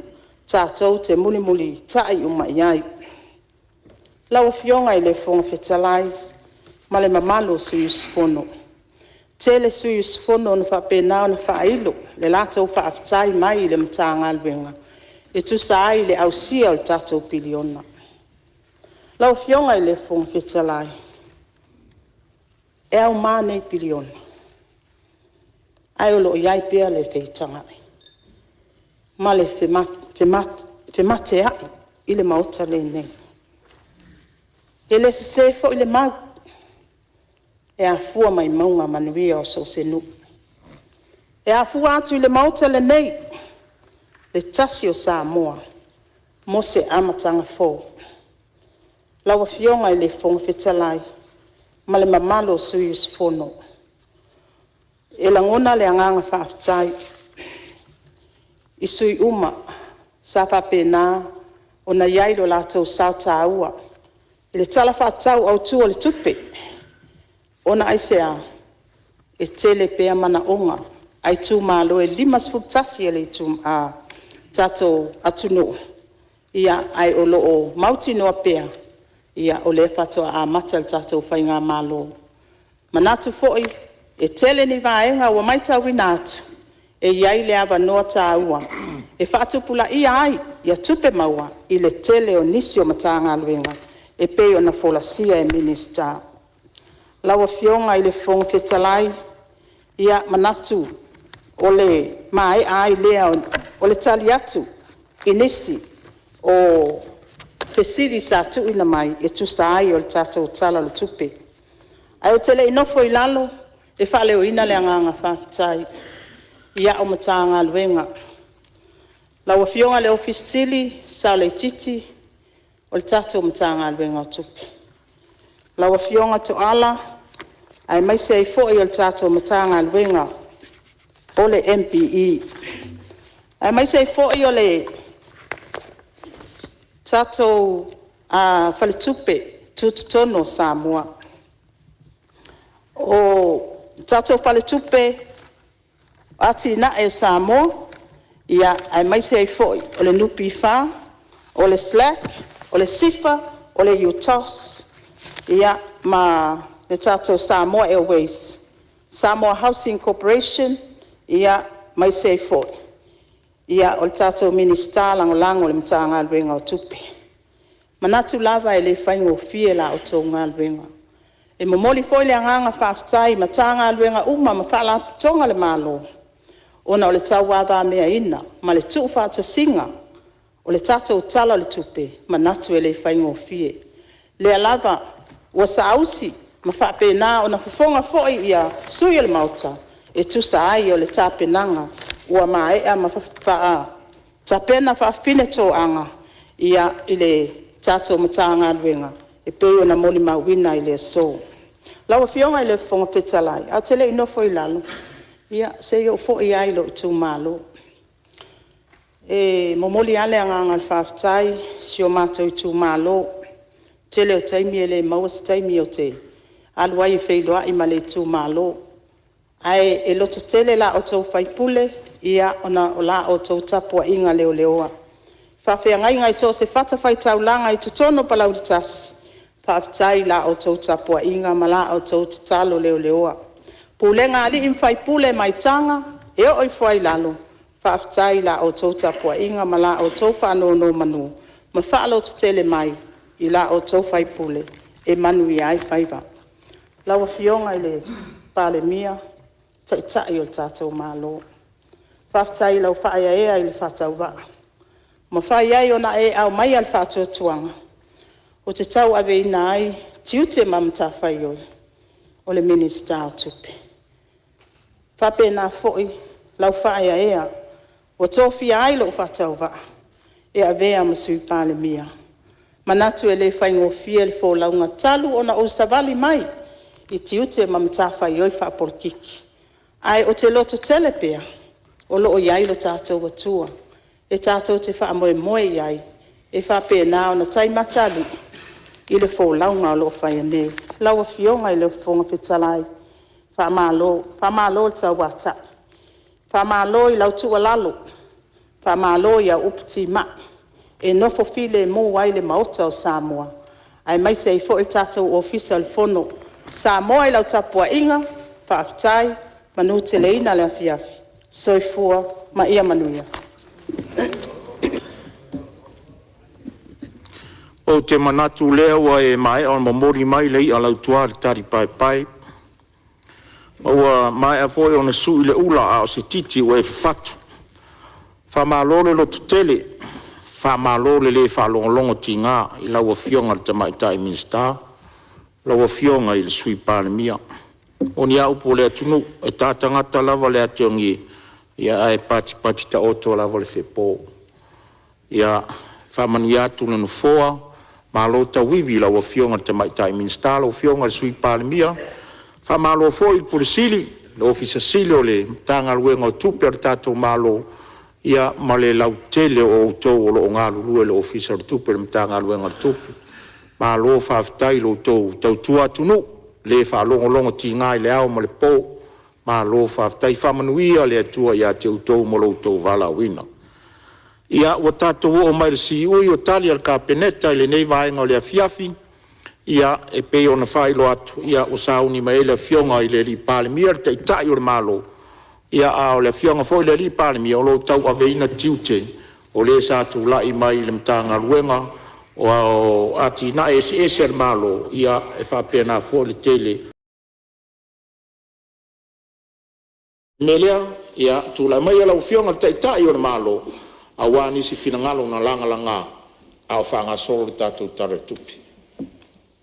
tatou te mulimulitai uma i ai. Lau Afioga i le Fofoga Fetalai ma le mamalu o sui usufono, e tele sui usufono na faapena ona faailo le latou faafetai mai i le Matagaluega e tusa ai o le ausia o le tatou piliona. Lau Afioga i le Fofoga Fetalai, e auma nei piliona, ae o lo o i ai pea le feitagai ma le femateai i le Maota lenei. E le sese foi le mau, e afua mai mauga manuia o so o se nuu. E afua atu i le Maota lenei le tasi o Samoa mo se amataga fou. Lau Afioga i le Fofoga Fetalai ma le mamalu o sui usufono, e lagona le agaga faafetai i sui usufono uma sa faapena ona i ai lo latou sao taua i le Tala Faatatau Autu o le Tupe. Ona aisea? E tele pea manaoga a itumalo e 51 o le tatou atunuu, ae o lo o mautinoa pea o lea faatoa amata le tatou faigamalo. E manatu foi e tele ni vaega ua matauina atu e i ai le avanoa taua e faatupulaia ai tupe maua i le tele o nisi o Matagaluega e pei ona folasia e Minisita. Lau Afioga i le Fofoga Fetalai, e manatu o le maea ai lea o le tali atu i nisi o fesili sa tuuina mai e tusa ai o le tatou Tala o le Tupe. Ae ou te le i nofo i lalo e faaleoina le agaga faafetai i au Matagaluega. Lau Afioga i le Ofisa Sili o Pulega, Saulaititi o le tatou Matagaluega o Tupe, lau Afioga Toala aemaise ai foi o le tatou Matagaluega o le MPE, aemaise ai foi o le tatou Faletupe Tutotonu o Samoa. O le tatou Faletupe o Atinae o Samoa, aemaise ai foi o le NPF, o le SLAC, o le SIFA, o le UTOS ma le tatou Samoa Airways, Samoa Housing Corporation, aemaise ai foi o le tatou Minisita Lagolago o le Matagaluega o Tupe. E manatu lava e le faigofie la outou galuega. E momoli foi le agaga faafetai i Matagaluega uma ma Faalapotopotoga a le Malo ona o le tauavameaina ma le tuufaatasiga o le tatou Tala o le Tupe, e manatu e le faigofie. O lea lava ua saausi ma faapena ona fofoga foi sui usufono o le Maota e tusa ai o le tapenaga ua maea ma Tapena faafafine toaga i le tatou Matagaluega e pei ona molimauina i le aso. Lau Afioga i le Fofoga Fetalai ae ou te le i nofo i lalo, se i ou foi lava i lou itumalo. E momoli lava le agaga o le faafetai i si o matou itumalo. O le tele o taimi e le maua se taimi ou te alu ai e feiloai ma le itumalo. Ae lototele la outou sui usufono ona o la outou tapuaiga leleoa. I faafeagaiga i so o se fatafaitaulaga i totonu o Palauli 1, faafetai i la outou tapuaiga ma la outou tatalo leleoa. Pulega a alii ma faipule mai Taga e oo i Foailalo, faafetai i la outou tapuaiga ma la outou faanonomanu ma faalototele mai i la outou sui usufono e manuia ai faiva. Lau Afioga i le Palemia, Taitai o le tatou Malo, faafetai i lau faaeaea i le faatauvaa ua mafai ai ona e aumaia le faatuatuaga ou te tauaveina ai tiute ma matafaioi o le Minisita o Tupe. E faapena foi lau faaeaea ua tofia ai lou faatauvaa e avea ma Sui Palemia. E manatu e le faigofie le folauga talu ona ou savali mai i tiute ma matafaioi faapolokiki. Ae ou te lototele pea o lo o i ai lo tatou Atua e tatou te faamoemoe i ai e faapena ona taimata alii i le folauga o lo o faia nei. Lau Afioga i le Fofoga Fetalai, faamalo, faamalo le tauatai, faamalo i lau tuualalo, faamalo i au upu timai e nofo filemu ai le Maota o Samoa, aemaise ai foi le tatou Ofisa o le Fono. Samoa i lau tapuaiga, faafetai, manuteleina le afiafi. Soifua ma ia manuia. Ou te manatu o lea ua e maea ona momoli mai le i'a a lautua i le talipaepae, ma ua maea foi ona sui le ula a o se titi ua e fafatu. Faamalo le lototele, faamalo le le faalogologotiga i lau Afioga i le Tamaitai Minisita, lau Afioga i le Sui Palemia. E moni lava upu a le atunuu, e ta tagata lava le ati ogie ae patipati taoto lava le fepo. Ia faamanuia atu le Nofoa, malo tauivi i lau Afioga i le Tamaitai Minisita lau Afioga i le Sui Palemia, faamalo foi i le Ofisa Sili o Pulega o le Matagaluega o Tupe a le tatou Malo, ia ma le lautele o outou o lo o galulue i le Ofisa o le Tupe, le Matagaluega o Tupe. Malo faafetai i lo outou tautua atunuu, le faalogologotiga i le ao ma le po. Malo faafetai. Faamanuia le Atua ia te outou ma lo outou valaauina. Ia, ua tatou oo mai i le siui o Tali a le Kapeneta i lenei vaega o le afiafi. Ia, e pei ona faailoa atu, ua sauni mai ai le Afioga i le Palemia, le Taitai o le Malo, a o le Afioga foi i le Palemia o lo o tauaveina tiute o le sa tulai mai i le Matagaluega o Atinae Eseese a le Malo, e faapena foi le tele o le mea lea, ia tulai maia lau Afioga i le Taitai o le Malo aua nisi finagalo na lagalaga a o faagasolo le tatou Tala o le Tupe.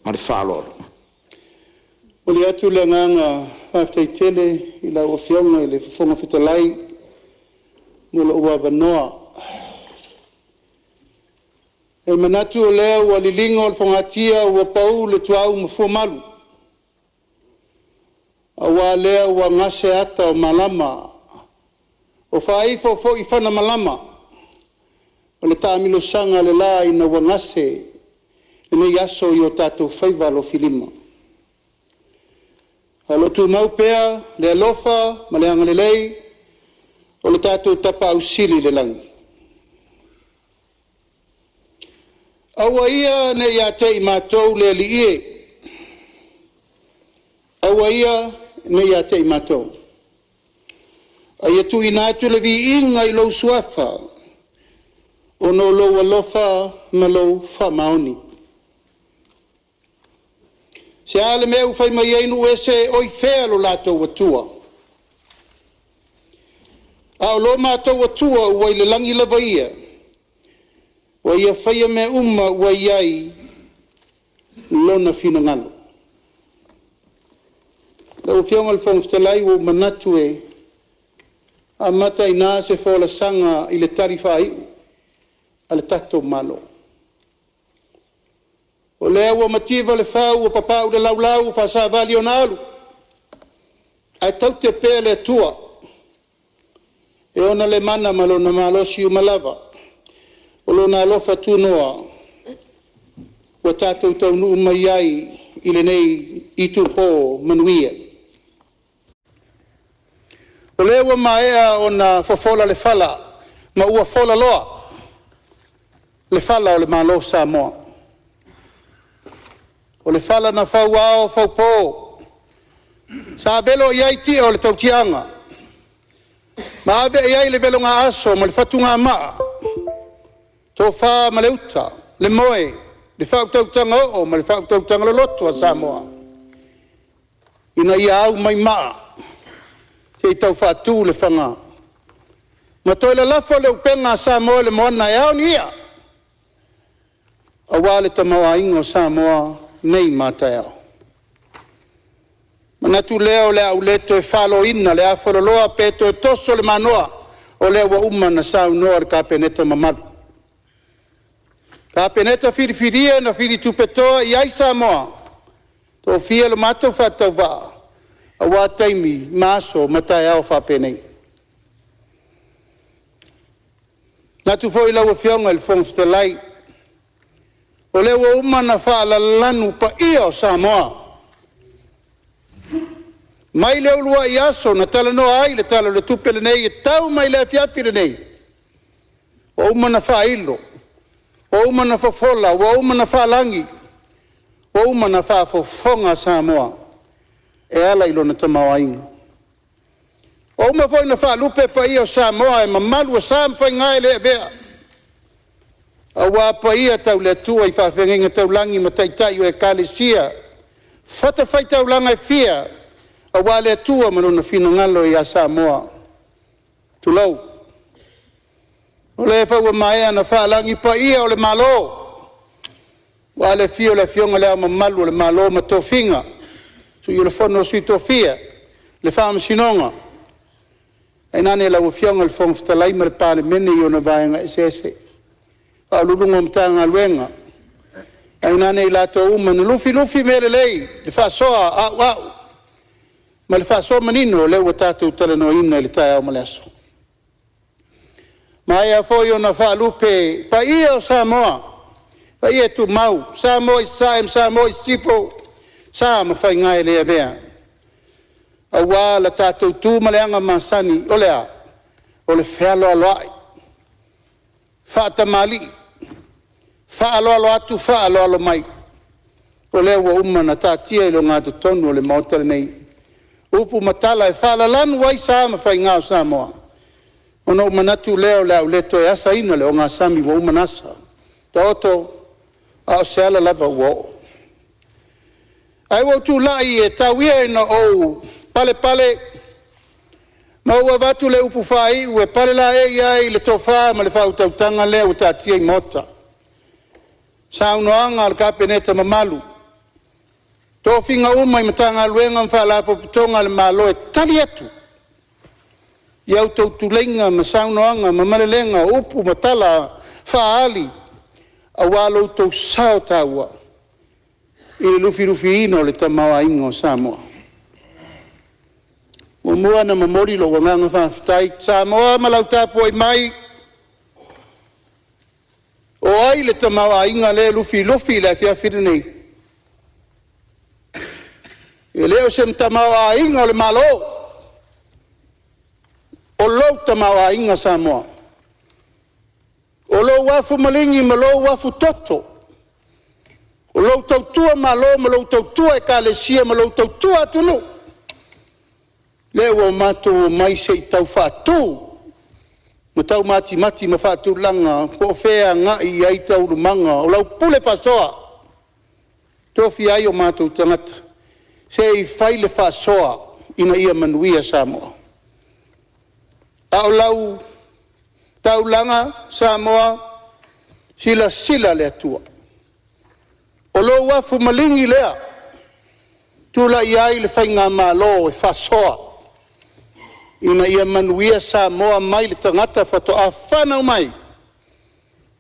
Ma le faaaloalo. E momoli atu le agaga faafetai tele i lau Afioga i le Fofoga Fetalai mo lou avanoa. E manatu o lea ua liligo le fogatia ua pau le tuaau ma fuamalu, aua o lea ua gase ata o malama, ua faaifo foi fana malama o le taamilosaga i le la ina ua gase lenei aso i o tatou faiva alofilima. Ae o lo o tumau pea le alofa ma le agalelei o le tatou Tapaau Sili i le lagi. Aua ia ne i ia te i matou le Alii e, aua ia ne i ia te i matou, a ia tuuina atu le viiga i lou Suafa ona o lou alofa ma lou faamaoni. Se a le mea ua fai mai ai nuu ese, o i fea lo latou Atua? A o lo matou Atua ua i le lagi lava Ia, ua Ia faia mea uma ua i ai Lona finagalo. Lau Afioga i le Fofoga Fetalai, ua ou manatu e amata i ina se folasaga i le tali faaiu. a le tatou Malo. O lea ua mativa le fau ua papau le laulau ua faasavali ona alu, ae taute pea le Atua e ona le mana ma Lona malosi uma lava, o Lona alofa tunoa ua tatou taunuu mai ai i lenei itupo manuia. O lea ua maea ona fofola le fala ma ua folaloa le fala o le Malo o Samoa. O le fala na fauao faupo, sa velo i ai tia o le tautiaga ma ave i ai le velogaaso ma le fatugamaa, tofa ma le uta, le moe, le faautautaga oo ma le faautautaga loloto a Samoa ina ia au mai maa se i tau faatu le faga ma toe lalafo le upega a Samoa i le moana e ao ni i'a aua le tamaoaiga o Samoa nei ma a taeao. Ona manatu lea o le a ou le toe faloina le afaloloa pe toe toso le manoa, o lea ua uma ona saunoa le Kapeneta mamalu. Kapeneta filifilia na filitupetoa i ai Samoa, tofia lo matou faatauvaa aua taimi ma aso ma taeao faapenei. E manatu foi lau Afioga i le Fofoga Fetalai, o lea ua uma ona faalalanu paia o Samoa mai le uluai aso na talanoa ai le Tala o le Tupe lenei e tau mai le afiafi lenei, ua uma ona faailo, ua uma ona fofola, ua uma ona faalagi, ua uma ona faafofoga Samoa e ala i lona tamaoaiga. Ua uma foi ona faalupe paia o Samoa e mamalu o sa ma faiga e le avea, aua paia tau le Atua i feagaiga taulagi ma taitai o Ekalesia i fatafaitaulaga e fia aua le Atua ma Lona finagalo ia Samoa, tulou. O lea foi ua maea ona faalagi paia o le Malo, aua le afio o le Afioga i Le Ao Mamalu o le Malo ma tofiga, Sui o le Fono a Sui Tofia, le Faamasinoga, tainane lau Afioga i le Fofoga Fetalai ma le Palemene i ona Vaega eseese, Ofisa Sili o Pulega o Matagaluega, tainane i latou uma na lufilufia mea lelei i le faasoa auau ma le faasoa manino lea ua tatou talanoaina i le taeao ma le aso. Ua maea foi ona faalupe paia o Samoa, paia e tumau, Samoa i Sasae ma Samoa i Sisifo, sa ma faiga e le avea, aua le tatou tu ma le aga masani, o le a? O le fealoaloai, faatamalii, faaaloalo atu faaaloalo mai. O lea ua uma ona taatia i le ogatotonu o le Maota lenei upu ma tala e faalalanu ai sa ma faiga o Samoa. Ona ou manatu lea o le a ou le toe asaina le ogasami ua uma ona asa, taoto a o se ala lava ua oo. Ae ua ou tulai e tau ia ina ou palepale ma ou avatu le upu faaiu e palelaei ai le tofa ma le faautautaga lea ua taatia i maota, saunoaga a le Kapeneta mamalu, tofiga uma i Matagaluega ma Faalapotopotoga a le Malo e tali atu i a outou tuleiga ma saunoaga ma malelega, o upu ma tala faaali aua lo outou sao taua i le lufilufiina o le tamaoaiga o Samoa. E muamua ona momoli lou agaga faafetai Samoa ma lau tapuai mai, o ai le tamaoaiga lea e lufilufi i le afiafi lenei? E le o se tamaoaiga o le Malo, o lou tamaoaiga Samoa, o lou afu maligi ma lou afutoto, o lou tautua Malo ma lou tautua Ekalesia ma lou tautua atunuu, lea ua matou omai se i tau faatu ma tau matimati ma faatulaga po o fea e agai i ai taualumaga o lau pule faasoa e tofia ai o matou tagata se i fai le faasoa ina ia manuia Samoa. A o lau taulaga Samoa, silasila le Atua, o lou afu maligi lea, tulai ai le Faigamalo e faasoa ina ia manuia Samoa mai le tagata faatoa fanau mai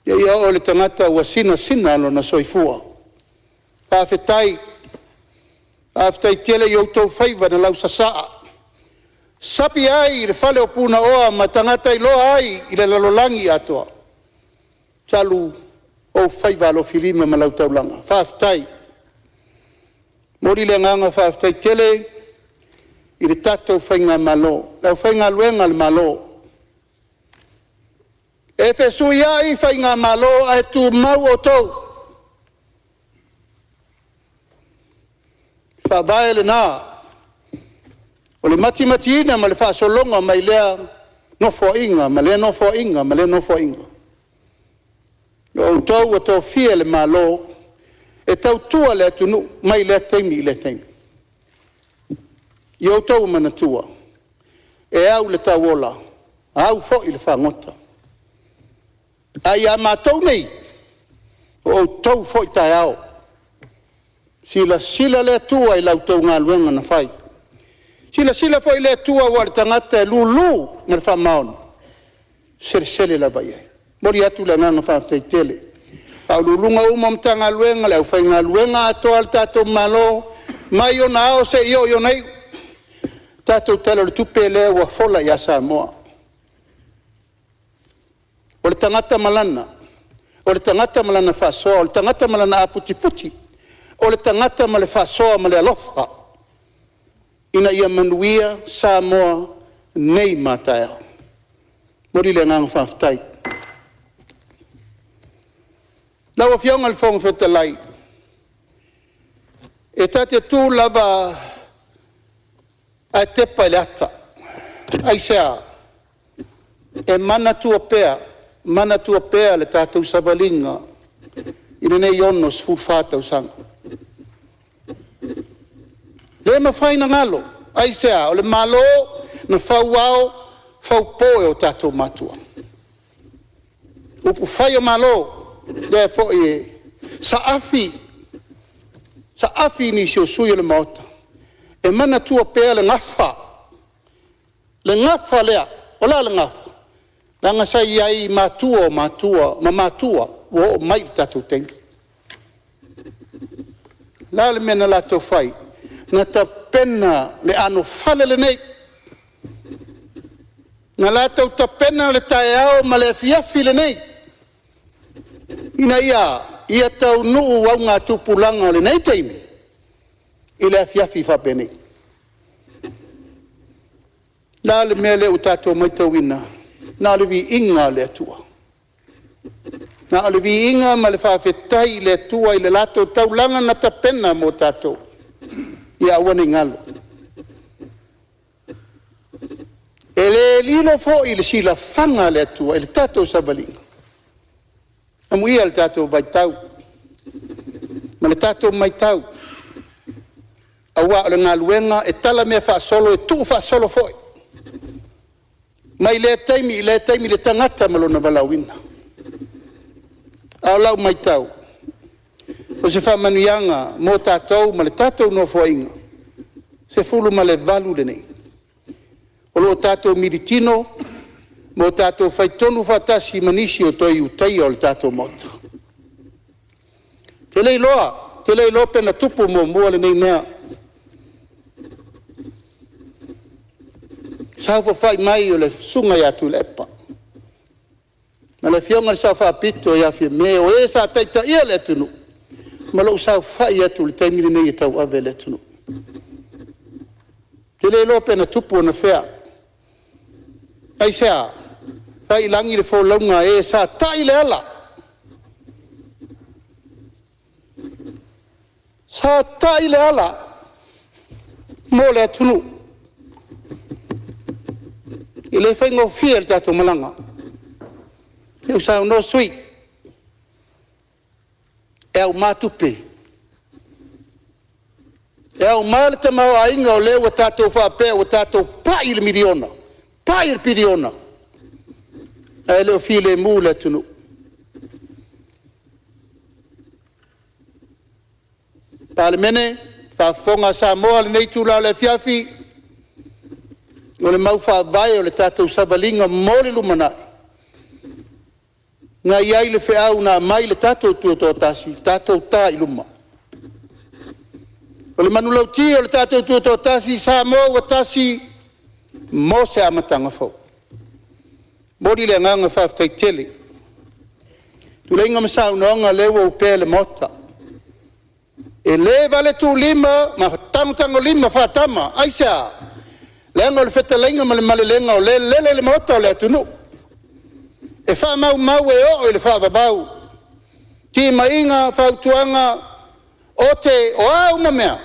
Seia oo i le tagata ua sinasina lona soifua. Faafetai, faafetai tele i outou faiva na lausasaa, sapi ai i le fale o Punaoa ma tagata iloa ai i le lalolagi atoa, talu ou faiva alofilima ma lau taulaga. Faafetai. E momoli le agaga faafetai tele i le tatou faigamalo, le aufaigaluega a le Malo. E fesuiai faigamalo ae tumau outou. O le faavae lena o le matimatiina ma le faasologa mai lea Nofoaiga ma lea Nofoaiga ma lea Nofoaiga. O outou ua tofia e le Malo e tautua le atunuu mai lea taimi i lea taimi. Ia outou manatua, e au i le tauola, au foi i le fagota. A ia matou nei, o outou foi taeao. Silasila le Atua i la outou galuega na fai. Silasila foi le Atua aua o le tagata e lulu ma le faamaoni, e selesele lava i ai. E momoli atu le agaga faafetai tele i Ofisa Sili o Pulega uma o Matagaluega, le aufaigaluega atoa a le tatou Malo mai ona ao seia oo i ona iu, le tatou Tala o le Tupe lea ua fola ia Samoa. O le tagata ma lana, o le tagata ma lana faasoa, o le tagata ma lana aputiputi, o le tagata ma le faasoa ma le alofa ina ia manuia Samoa nei ma a taeao. E momoli le agaga faafetai. Lau Afioga i le Fofoga Fetalai, e ta te tu lava ae tepa i le ata. Aisea? E manatua pea, manatua pea le tatou savaliga i lenei 64 tausaga. E le mafai ona galo. Aisea? O le Malo na fauao faupo e o tatou matua. Upufai o Malo, lea foi e saafi, saafi nisi o sui usufono o le Maota e manatua pea le gafa, le gafa lea. O le a le gafa? Leaga sa i ai i matua o matua ma matua ua oo mai i le tatou taimi. O le a le mea na latou fai? Na tapena le anofale lenei, na latou tapena le taeao ma le afiafi lenei, ina ia a? Ia taunuu augatupulaga o lenei taimi i le afiafi faapenei. O le a le mea lea ua tatou matauina? Na o le viiga lava o le Atua. Na o le viiga ma le faafetai i le Atua i le latou taulaga na tapena mo tatou, ia aua ne i galo. E le lilo foi i le silafaga a le Atua i le tatou savaliga, amuia le tatou vaitau ma le tatou matau, aua o le galuega e talamea faasolo e tuu faasolo foi, mai lea taimi i lea taimi i le tagata ma lona valaauina. A o lau matau, o se faamanuiaga mo tatou ma le tatou Nofoaiga 18 lenei, o lo o tatou militino ma o tatou faitonu faatasi ma nisi o toe Ulutaia o le tatou Maota. Ou te le iloa, ou te le iloa pe na tupu muamua lenei mea, saofafai mai o le Susuga ia Tuilaepa ma le Afioga i le Sao Faapito ia Fiame, o e sa taitaia le atunuu, ma lou saofai atu i le taimi lenei e tauave le atunuu. Ou te le iloa pe na tupu anafea. Aisea? Fai i lagi le folauga a e sa tai le ala, sa tai le ala mo le atunuu. E le faigofie le tatou malaga. O lea ua saunoa sui usufono, e auma tupe, e auma le tamaoaiga o lea ua tatou faapea ua tatou pai i le miliona, pai i le piliona, ae le o filemu le atunuu. Palemene, faafofoga a Samoa i lenei itula o le afiafi, o le mau faavae o le tatou savaliga mo le lumanai, Na i ai le feau na aumai i le tatou Tutoatasi, tatou ta i luma. O le manulauti o le tatou Tutoatasi, Samoa ua tasi mo se amataga fou. E momoli le agaga faafetai tele i tuleiga ma saunoaga o lea ua opea i le Maota. E le valetuulima ma tagotagolima faa-tama. Aisea? Leaga o le fetalaiga ma le malelega o lea e lele i le Maota o le atunuu, e faamaumau e oo i le faavavau timaiga, fautuaga, ote, o a uma mea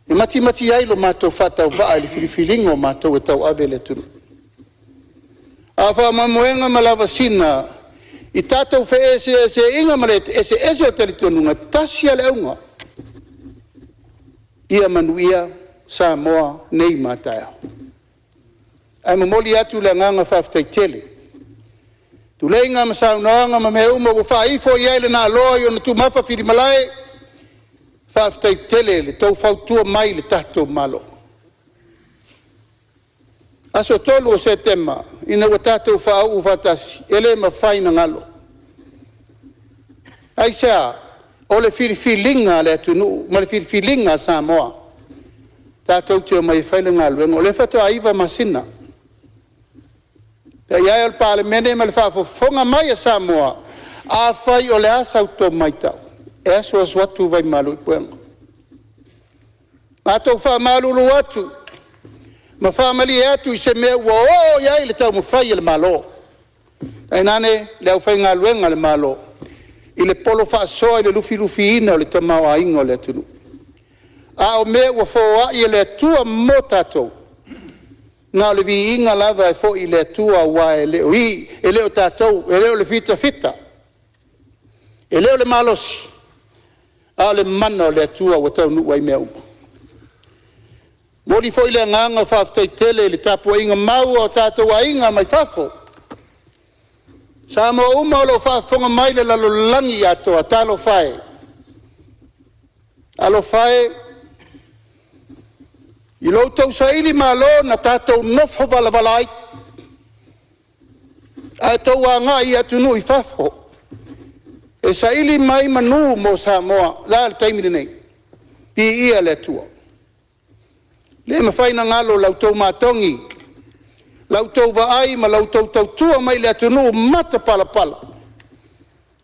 e matimati ai lo matou faatauvaa i le filifiliga o matou e tauave le atunuu. A o faamoemoega ma lavasiga i tatou feeseeseaiga ma le eseese o talitonuga, e tasi lava le auga, ia manuia Samoa nei ma a taeao. Ae momoli atu le agaga faafetai tele i tuleiga ma saunoaga ma mea uma ua faaifo i ai le naaloa i ona tumafa filimalae, faafetai tele i le tou fautua mai i le tatou Malo. Aso 3 o Setema ina ua tatou faauu faatasi, e le mafai ona galo. Aisea? O le filifiliga a le atunuu ma le filifiliga a Samoa tatou te omai e fai le galuega. O lea faatoa 9 masina. Le paia e o le Palemene ma le faafofoga mai a Samoa, afai o le a sa outou matau, e asuasu atu vaimalu i puega. Matou faamalulu atu ma faamalie atu i se mea ua oo i ai le taumafai a le Malo, tainane le aufaigaluega a le Malo i le polofaasoa i le lufilufiina o le tamaoaiga o le atunuu. A o mea ua foai e le Atua mo tatou, na o le viiga lava e foi i le Atua, aua e le o i, e le o tatou, e le o le fitafita, e le o le malosi, a o le mana o le Atua ua taunuu ai mea uma. E momoli foi le agaga faafetai tele i le tapuaiga mau a o tatou aiga mai fafo, Samoa uma o lo o faafofoga mai i le lalolagi atoa, talofa e, talofa e i lo outou sailimalo na tatou nofo valavala ai, ae outou agai i atunuu i fafo e saili mai manu mo Samoa. O le a le taimi lenei? Viia le Atua. E le mafai ona galo la outou matogi, la outou vaai ma la outou tautua mai i le atunuu matapalapala.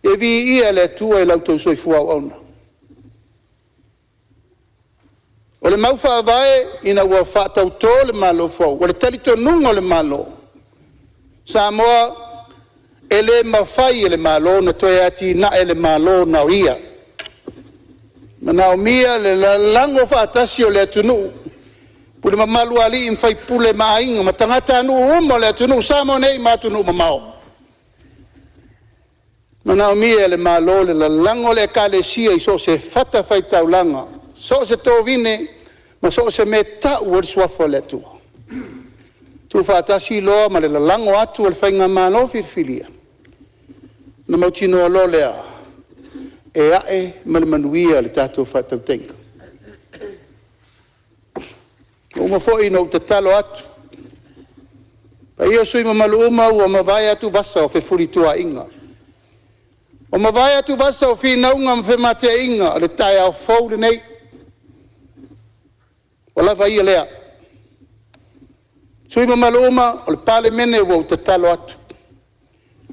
E viia le Atua i la outou soifua auauna. O le mau faavae ina ua faatauto le Malo fou, o le talitonuga o le Malo, Samoa, e le mafai e le Malo ona toe atinae le Malo na o ia. E manaomia le lalago faatasi o le atunuu, pule mamalu a alii ma faipule ma aiga ma tagatanuu uma o le atunuu, Samoa nei ma atunuu mamao. E manaomia e le Malo le lalago o le Ekalesia i so o se fatafaitaulaga, so o se tovine ma so o se mea e tau ai le Suafa o le Atua. Tuufaatasi loa ma le lalago atu o le faigamalo filifilia, ona mautinoa loa lea e ae ma le manuia le tatou faatautaiga. Ua uma foi ona ou tatalo atu, le paia o sui usufono mamalu uma ua mavae atuvasa o fefulituaaiga, ua mavae atuvasa o finauga ma femateaiga, o le taeao fou lenei, ua lava ia lea. Sui usufono mamalu uma o le Palemene, ua ou tatalo atu,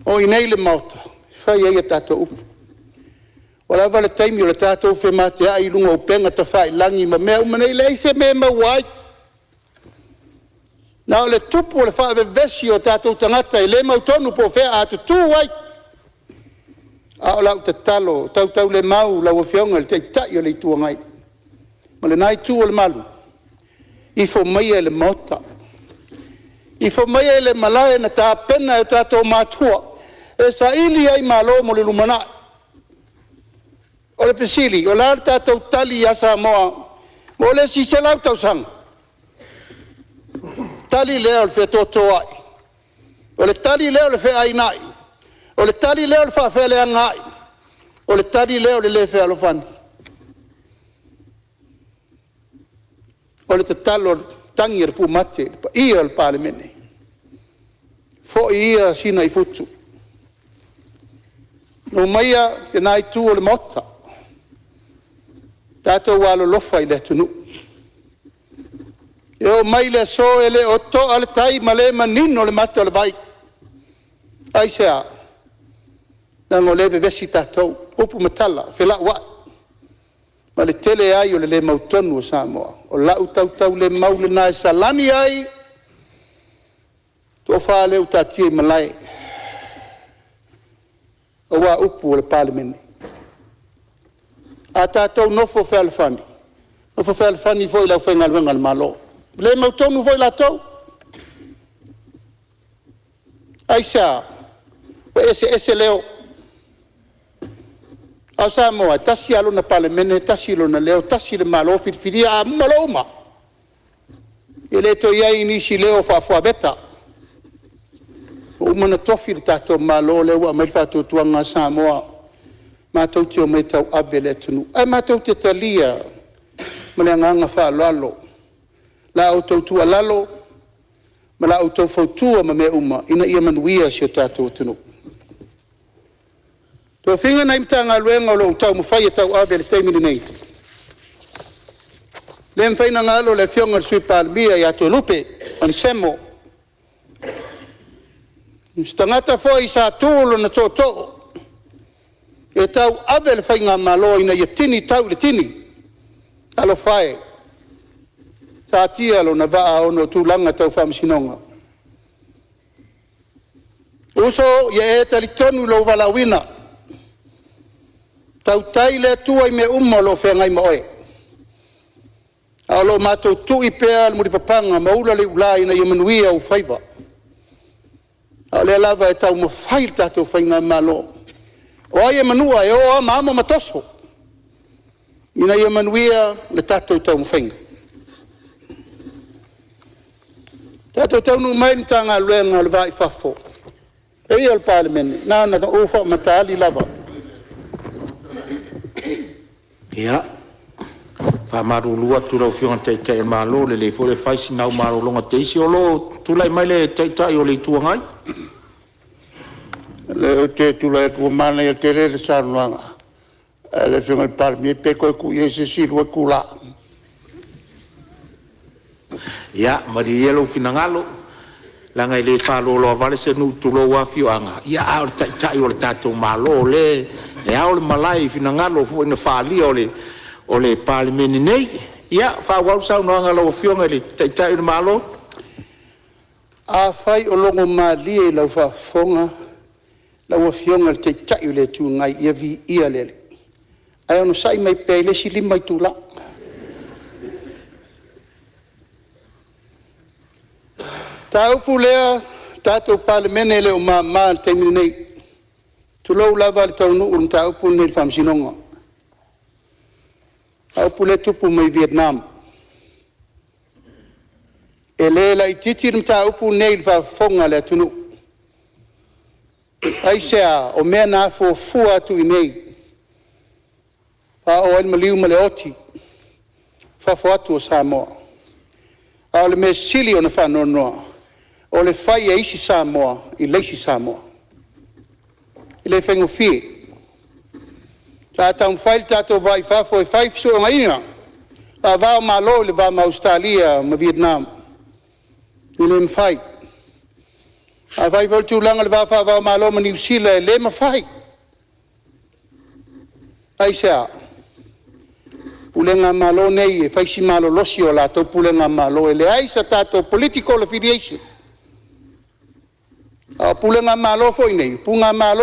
o i inei le Maota e fai ai a tatou upu. Ua lava le taimi o le tatou femateai i luga o upega tafailagi ma mea uma nei, e leai se mea e maua ai, na o le tupu o le faavevesi o tatou tagata e le mautonu po o fea a tutu ai. A o lau tatalo tautaulemau i lau Afioga i le Taitai o le Itu Agai ma lena Itu o le Malu, ifo maia i le Maota, ifo maia i le malae na tapena e o tatou matua e saili ai malo mo le lumanai. O le fesili, o le a le tatou tali ia Samoa mo le isi 100 tausaga? O le tali lea o le featoatoai, o le tali lea o le feainai, o le tali lea o le faafeleagai, o le tali lea o le le fealofani. O le tatalo i le tagi a le pumate i le paia o le Palemene, foi ia Sina i futu, Omaia lena itu o le Maota, tatou alolofa i le atunuu. E oo mai i le aso e le o toa le tai ma le manino le mata o le vai. Aisea? Leaga o lea e vevesi tatou, upu ma tala, felauai ma le tele ai o le le mautonu o Samoa. O lau tautaulemau lena e salami ai le tofa lea ua taatia i malae, aua upu o le Palemene. A tatou nofo fealofani, nofo fealofani foi le aufaigaluega a le Malo, e le mautonu foi latou. Aisea? Ua eseese leo, a o Samoa e tasi lava lona Palemene, tasi lona leo, tasi le Malo filifilia. A uma loa uma, e le toe i ai nisi leo faafuaveta, ua uma ona tofi le tatou Malo lea ua aumai le faatuatuaga o Samoa matou te omai e tauave le atunuu. Ae matou te talia ma le agaga faaaloalo la outou tuualalo ma la outou fautua ma mea uma ina ia manuia si o tatou atunuu. O tofiga i Matagaluega o lo o taumafai e tauave i le taimi lenei, e le mafai ona galo le Afioga i le Sui Palemia ia Toelupe Onesemo, o se tagata foi sa tu lona tootoo e tauave le faigamalo ina ia tini tau i le tini. Talofa e, satia lona vaa ona o tulaga tau faamasinoga. Uso, ia e talitonu i lou valaauina, tautai le Atua i mea uma o lo o feagai ma oe, ae o lo o matou tui pea le mulipapaga ma ula le iula ina ia manuia ou faiva. A o lea lava e taumafai le tatou faigamalo, o ai e manua, e o lava ma amo ma toso ina ia manuia le tatou taumafaiga. Tatou taunuu mai i le Matagaluega o le Va i Fafo, le paia o le Palemene, na ona ou faamatai lava. Ia, e faamalulu atu i lau Afioga i le Taitai o le Malo, e lelei foi le fai sina au malologa teisi o lo o tulai mai le Taitai o le Itu Agai. Ou te tulai atu ua manaia tele le saunoaga a le Afioga i le Palemia, pe toe tuu i ai se isi 2 itula. Ia, malie ia lou finagalo, leaga e le faaloaloa vale se nuu tulou lava afioaga, a o le Taitai o le tatou Malo o lea e ao le malae i finagalo foi na faaalia o le Palemene nei. Ia faaauau le saunoaga a lau Afioga i le Taitai o le Malo. Afai o logomalie i lau faafofoga lau Afioga i le Taitai o le Itu Agai, ia viia le Alii, ae onosai mai pea i le isi 5 itula. O le mataupu lea le tatou Palemene e le o mama i le taimi lenei, tulou lava le taunuu o le mataupu lenei i le faamasinoga, le mataupu lea e tupu mai Vietnam. E le laitiiti le mataupu lenei i le faafofoga a le atunuu. Aisea? O mea na afuafua atu i inei, a oo ai le maliu ma le oti i fafo atu o Samoa. A o le mea sili ona faanoanoa, o le fai e isi Samoa i le isi Samoa. E le faigofie. Sa taumafai le tatou va i fafo e fai fesootaiga faava-o-Malo i le va ma Ausetalia ma Vietnam, e le mafai. Afai foi o le tulaga i le va faava-o-Malo ma Niu Sila, e le mafai. Aisea? O pulega a Malo nei e fai si malolosi o latou pulega malo, e leai se tatou political affiliation. A o pulega malo foi nei, o pulega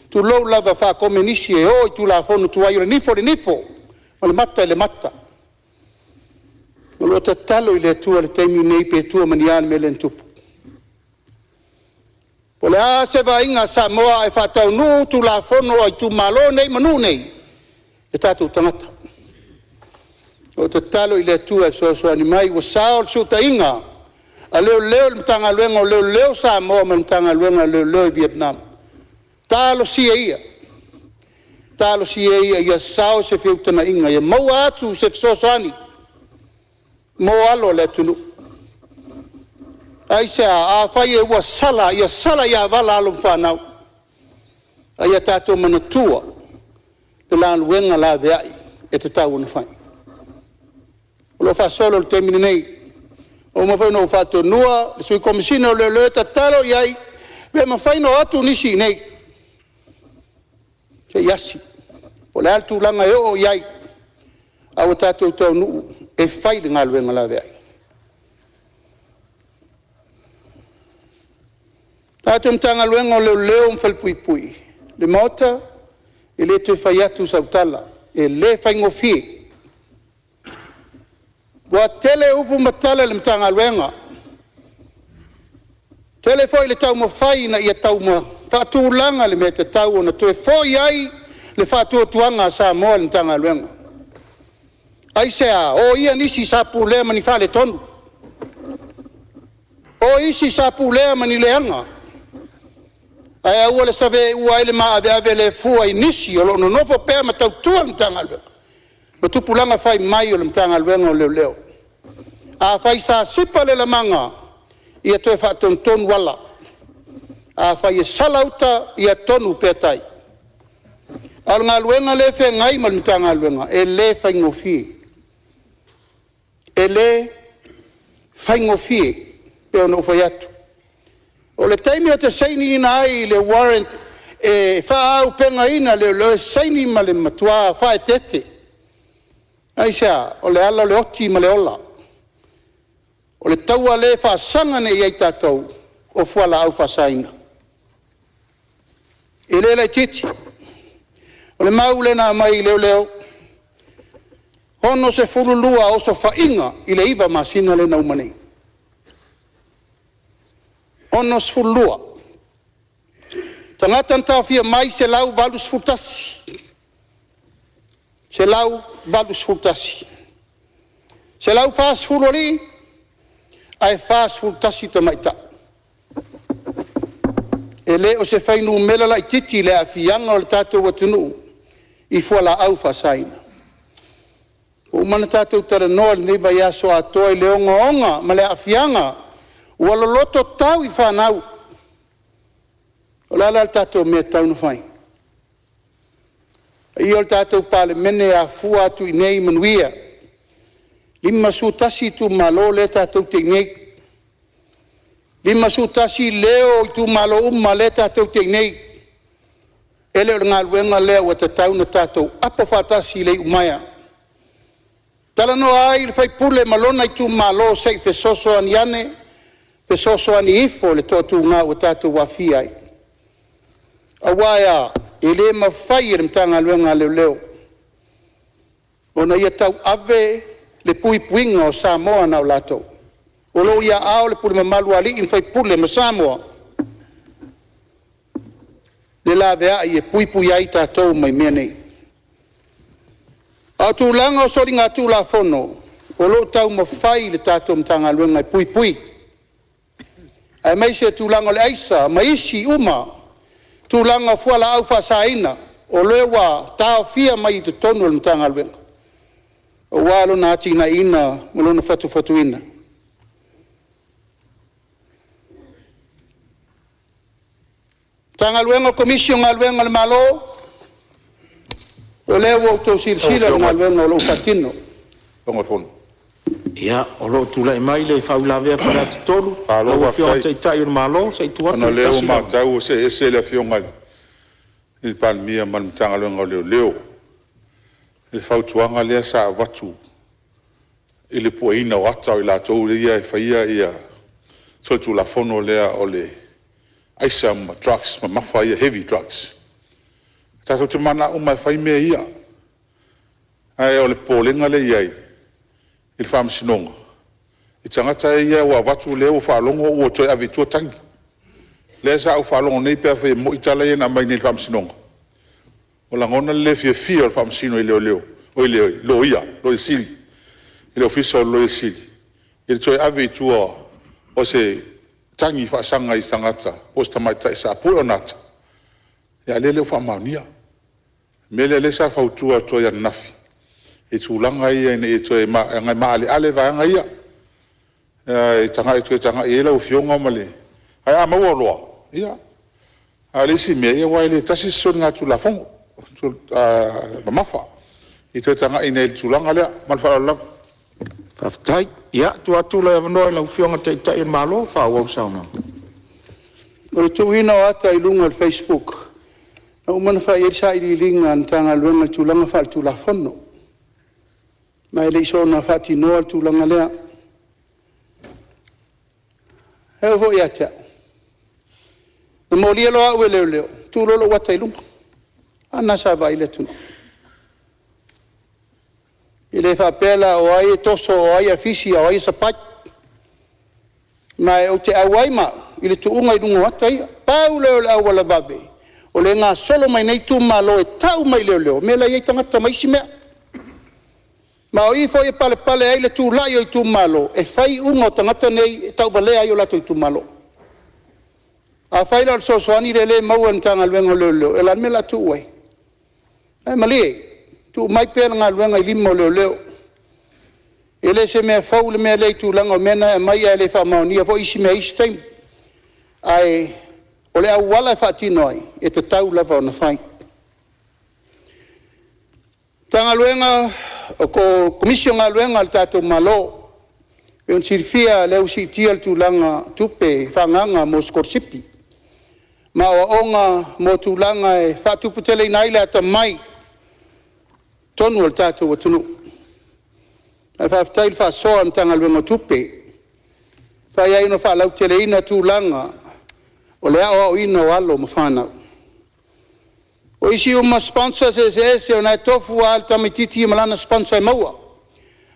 tulou lava faa-Komenisi e o i tulafono tuai, o le nifo i le nifo ma le mata i le mata. O lo o tatalo i le Atua i le taimi lenei pe tua ma ni a le mea lea na tupu. Po o le a se vaaiga a Samoa ae faataunuu Tulafono a itumalo nei ma nuu nei, o tatou tagata. O lo o tatalo i le Atua e fesoasoani mai, ua sao le fesootaiga a Leoleo i le Matagaluega o Leoleo a Samoa ma le Matagaluega o Leoleo i Vietnam, talosia ia, talosia ia ia sao se feutagaiga ia maua atu se fesoasoani mo alo o le atunuu. Aisea? Afai ua sala, ia sala ia vala alo ma fanau. A ia tatou manatua le galuega laveai e tatau ona fai. O lo o faasolo i le taimi lenei. Ua uma foi ona ou faatonuina le Sui Komesina o Leoleo, tatalo i ai, pe mafai ona o atu nisi i inei se i asi, po o le a le tulaga e oo i ai, ae ua tatou taunuu e fai le galuega laveai. Le tatou Matagaluega o Leoleo ma Falepuipui, le Maota, e le toe fai atu sau tala, e le faigofie. Ua tele upu ma tala i le Matagaluega, tele foi le taumafai ina ia faatulaga le mea e tatau ona toe foi ai le faatuatuaga a Samoa i le Matagaluega. Aisea? Oia nisi sa pulea ma ni faaletonu, o isi sa pulea ma ni leaga, ae aua le saveua ai le maaveave le fua i nisi o lo o nonofo pea ma tautua le Matagaluega ma tupulaga fai mai o le Matagaluega o Leoleo. Afai sa sipa le lamaga, ia toe faatonutonu ala, afai e sala uta, ia tonu pea tai. A o le galuega lea e feagai ma le Matagaluega, e le faigofie. E le faigofie, e pei ona ou fai atu. O le taimi ou te sainiina ai le warrant e faaauupegaina leoleo, e saini ma le matua faaeteete. Aisea? O le ala o le oti ma le ola. O le taua lea e faasaga nei i ai tatou, o fualaau faasaina. E le laitiiti. O le mau lea na aumai i leoleo, e 62 osofaiga i le 9 masina lea na uma nei. E 62. Tagata na taofia mai, e 181. 181. 140 alii ae 41 tamaitai. E le o se fuainumera laitiiti le aafiaga o le tatou atunuu i fualaau faasaina. Ua uma ona tatou talanoa i lenei vaiaso atoa i le ogaoga ma le aafiaga ua loloto tau i fanau. O le a la le tatou mea e tatau ona fai? Le paia o le tatou Palemene e afua atu i inei manuia, 51 itumalo lea tatou te i inei, 51 leo o itumalo uma lea tatou te i inei. E le o le galuega lea ua tatau ona tatou apo faatasi i le iumaea, talanoa ai le sui usufono ma lona itumalo se i fesoasoani ane, fesoasoani ifo i le toatuga ua tatou aafia ai. Aua e a? E le mafai e le Matagaluega a Leoleo ona ia tauave le puipuiga o Samoa na o latou. O lo o i aao le pule mamalu a alii ma faipule ma Samoa le laveai e puipui ai tatou mai mea nei. A o tulaga o soligatulafono, o lo o taumafai le tatou Matagaluega e puipui, aemaise tulaga o le aisa ma isi uma tulaga o fualaau faasaina, o lea ua taofia mai i totonu o le Matagaluega, aua lona atiaeina ma lona fatufatuina. Matagaluega o Komisi o Galuega a le Malo, o lea ua outou silasila i le galuega o lo o faatino. Ia, o lo o tulai mai le faauilavea a Faleata 3, Malo lau Afioga i le faafetai. Taitai o le Malo, se i tuu atu Ona o le lea ua tasi le avanoa. matau ua see ese le Afioga i le Palemia ma le Matagaluega o Leoleo i le fautuaga lea sa avatu i le pueina o ata o i latou ia e faia solitulafono lea o le aisa ma drugs mamafa ia heavy drugs. Tatou te mananao uma lava e fai mea ia, ae o le popolega lea e i ai i le Faamasinoga, i tagata ia ua avatu o lea ua faalogo ua toe ave i tua tagi. Lea sa ou faalogo nei pe afai e moni tala ia na aumai nei i le Faamasinoga, ua lagona le le fiafia o le Faamasino i leoleo, oi le Loia Sili, i le Ofisa o le Loia Sili i le toe ave i tua o se tagi faasaga i se tagata po o se tamaitai sa pue ona ata, a o lea e le o faamaonia. O le mea lea o lea sa fautua atu ai ananafi i tulaga ia ina ia toe… leaga e maaleale vaega ia, e toe tagai i ai lau Afioga ma le… Ae a maua loa, ia, A o le isi mea, aua e le tasi se soligatulafono mamafa, ia toe tagai i ai i le tulaga lea. Ma le faaaloalo lava. Faafetai. Ia, tuu atu le avanoa i lau Afioga i le Taitai o le Malo e faaauau le saunoaga. O le tuuina o ata i luga o le facebook, ua uma ona fai i ai le sailiiliga a le Matagaluega i tulaga faaletulafono, ma e le i soona faatinoa le tulaga lea. E oo foi ia te au, na molia loa au e leoleo, tuu loa lou ata i luga. A lena sa vaai le atunuu. E le faapea la o ai e toso o ai e afisi a o ai e sapai. Ma ou te auai ma au i le tuuga i luga o ata ia. Pau lea o le auala vave o lea e gasolo mai nei itumalo e tau mai i leoleo mea la e i ai tagata ma isi mea. Ma o i foi e palepale ai le tulai o itumalo e fai iuga o tagata nei e tauvalea ai o latou itumalo. Afai la o le fesoasoani lea e maua e le Matagaluega o Leoleo, o le a le mea o le a tuu ai? Ae malie, tuu mai pea le galuega i lima o leoleo. E le o se mea fou le mea lea i tulaga o mea na e aumai ae le faamaonia foi isi mea i isi taimi. Ae o le auala e faatino ai, e tatau lava ona fai. Matagaluega o Komisi o Galuega a le tatou Malo, e pei ona silafia o lea ua siitia le tulaga o tupe faaagaaga mo sikolasipi ma aoaoga mo tulaga e faatuputeleina ai le atamai i totonu o le tatou atunuu. Ae faafetai i le faasoa a le Matagaluega o Tupe, ua mafai ai ona faalauteleina tulaga o le aoaoina o alo ma fanau. O isi uma sponsors eseese o lena e tofu lava le tamaitiiti ma lana sponsor e maua,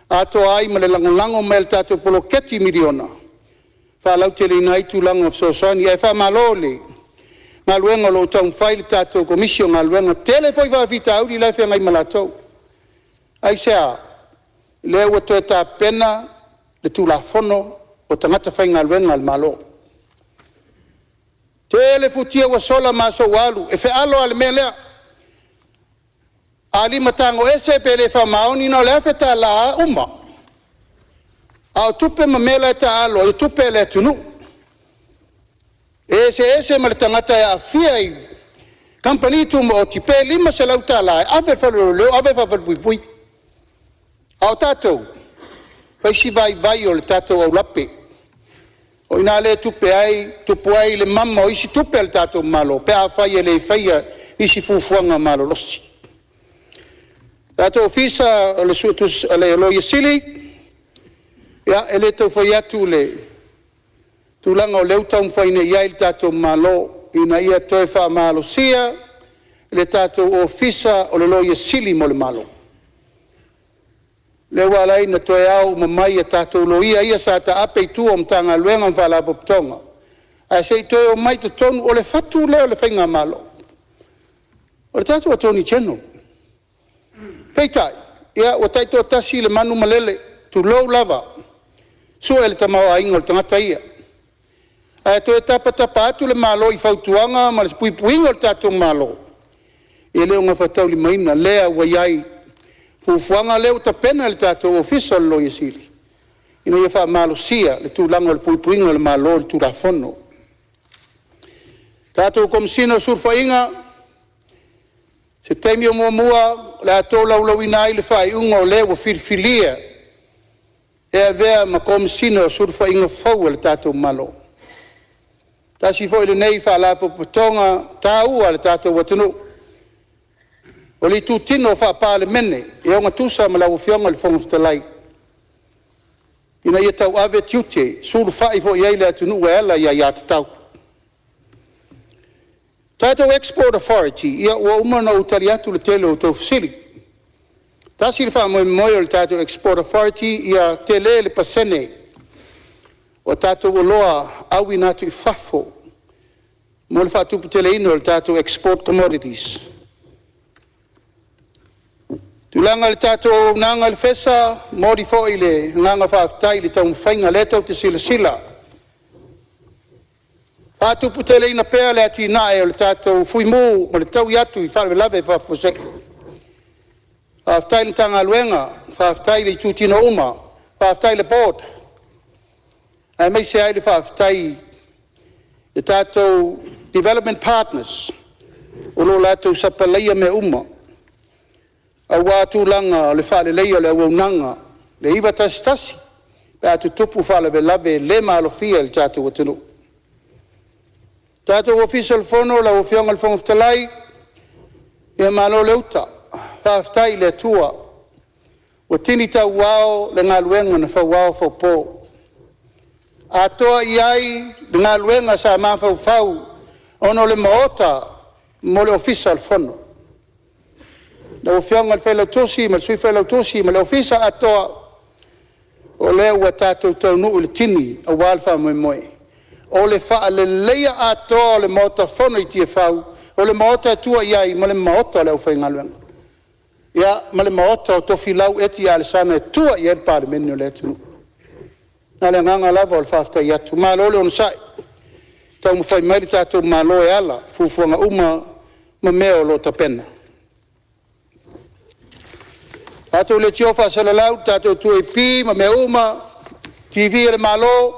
atoa ai ma le lagolago mai a le tatou poloketi miliona e faalauteleina ai tulaga o fesoasoani. Ae faamalo i le galuega o lo o taumafai le tatou Komisi o Galuega. E tele foi faafitauli la e feagai ma latou. Aisea? Lea ua toe tapena le Tulafono o Tagata Faigaluega a le Malo. Tele futia ua sola ma aso ua alu, e fealo lava i le mea lea, a limatago ese pe le faamaoni, na o le $1,000 lava uma. A o tupe ma mea la e taaalo ai, o tupe a le atunuu. E eseese ma le tagata e aafia i kamupani tumaoti pe $500 e ave i le fale o leoleo ave i le falepuipui. A o tatou, fai si vaivai o le tatou aulape. O i ina lea e tupu ai le mama o isi tupe a le tatou Malo pe afai e le faia isi fuafuaga malolosi. Le tatou Ofisa o le Loia Sili, ia, e le tau fai atu le tulaga o lea ua taumafai nei i ai le tatou Malo ina ia toe faamalosia le tatou Ofisa o le Loia Sili mo le Malo. Lea ua ala ai ona toe ao uma mai a tatou loia ia sa taape i tua o Matagaluega ma Faalapotopotoga, ae se i toe omai i totonu. O le fatu lea o le faigamalo, o le tatou Attorney General. Peitai, ia ua taitoatasi le manu ma lele, tulou lava, sue le tamaoaiga o le tagata ia. Ae toe tapatapa atu le Malo i fautuaga ma le puipuiga o le tatou Malo, e le o gafataulimaina lea ua i ai fuafuaga lea ua tapena e le tatou Ofisa o le Loia Sili ina ia faamalosia le tulaga o le puipuiga o le Malo i le Tulafono. Tatou Komesina o Sulufaiga, o se taimi o muamua o le a tolaulauina ai le faaiuga o le ua filifilia e avea ma Komesina o Sulufaiga fou a le tatou Malo. Tasi foi lenei Faalapotopotoga taua a le tatou atunuu, o le itutino faa-Palemene e ogatusa ma lau Afioga i le Fofoga Fetalai, ina ia tauave tiute, sulufai foi i ai le atunuu e ala i aiatatau. Le tatou Export Authority, ia ua uma ona ou tali atu i le tele o a outou fesili. Tasi le faamoemoe o le tatou Export Authority ia tele le pasene o tatou oloa auina atu i fafo mo le faatuputeleina o le tatou export commodities. Tulaga i le tatou auaunaga i le FESA, e momoli foi le agaga faafetai i le taumafaiga o lea tou te silasila, faatuputeleina pea le atinae o le tatou Fuimu ma le taui atu i faalavelave faafuasei. Faafetai i le Matagaluega, faafetai i itutino uma, faafetai i le Board, aemaise ai le faafetai i le tatou Development Partners o lo o latou sapalaia mea uma aua tulaga o le faaleleia o le auaunaga, le 911 pe a tutupu faalavelave le maalofia i le tatou atunuu. Le tatou Ofisa o le Fono lau Afioga i le Fofoga Fetalai, ia malo le uta, faafetai i le Atua ua tini tauao le galuega na fauao faupo, atoa i ai le galuega sa mafaufau ona o le Maota mo le Ofisa o le Fono. Lau Afioga i le Failautusi ma le Sui Failautusi ma le Ofisa atoa, o lea ua tatou taunuu i le tini aua le faamoemoe o le faaleleia atoa o le Maota Fono i Tiafau, o le maota e tua i ai ma le maota o le aufaigaluega, ia ma le maota o Tofilau Eti Alesana e tua i ai le Palemene o le atunuu. Na o le agaga lava o le faafetai atu, malo le onosai, taumafai mai le tatou Malo e ala i fuafuaga uma ma mea o lo o tapena. Tatou leitio faasalalau, tatou 2AP ma mea uma, TV a le Malo,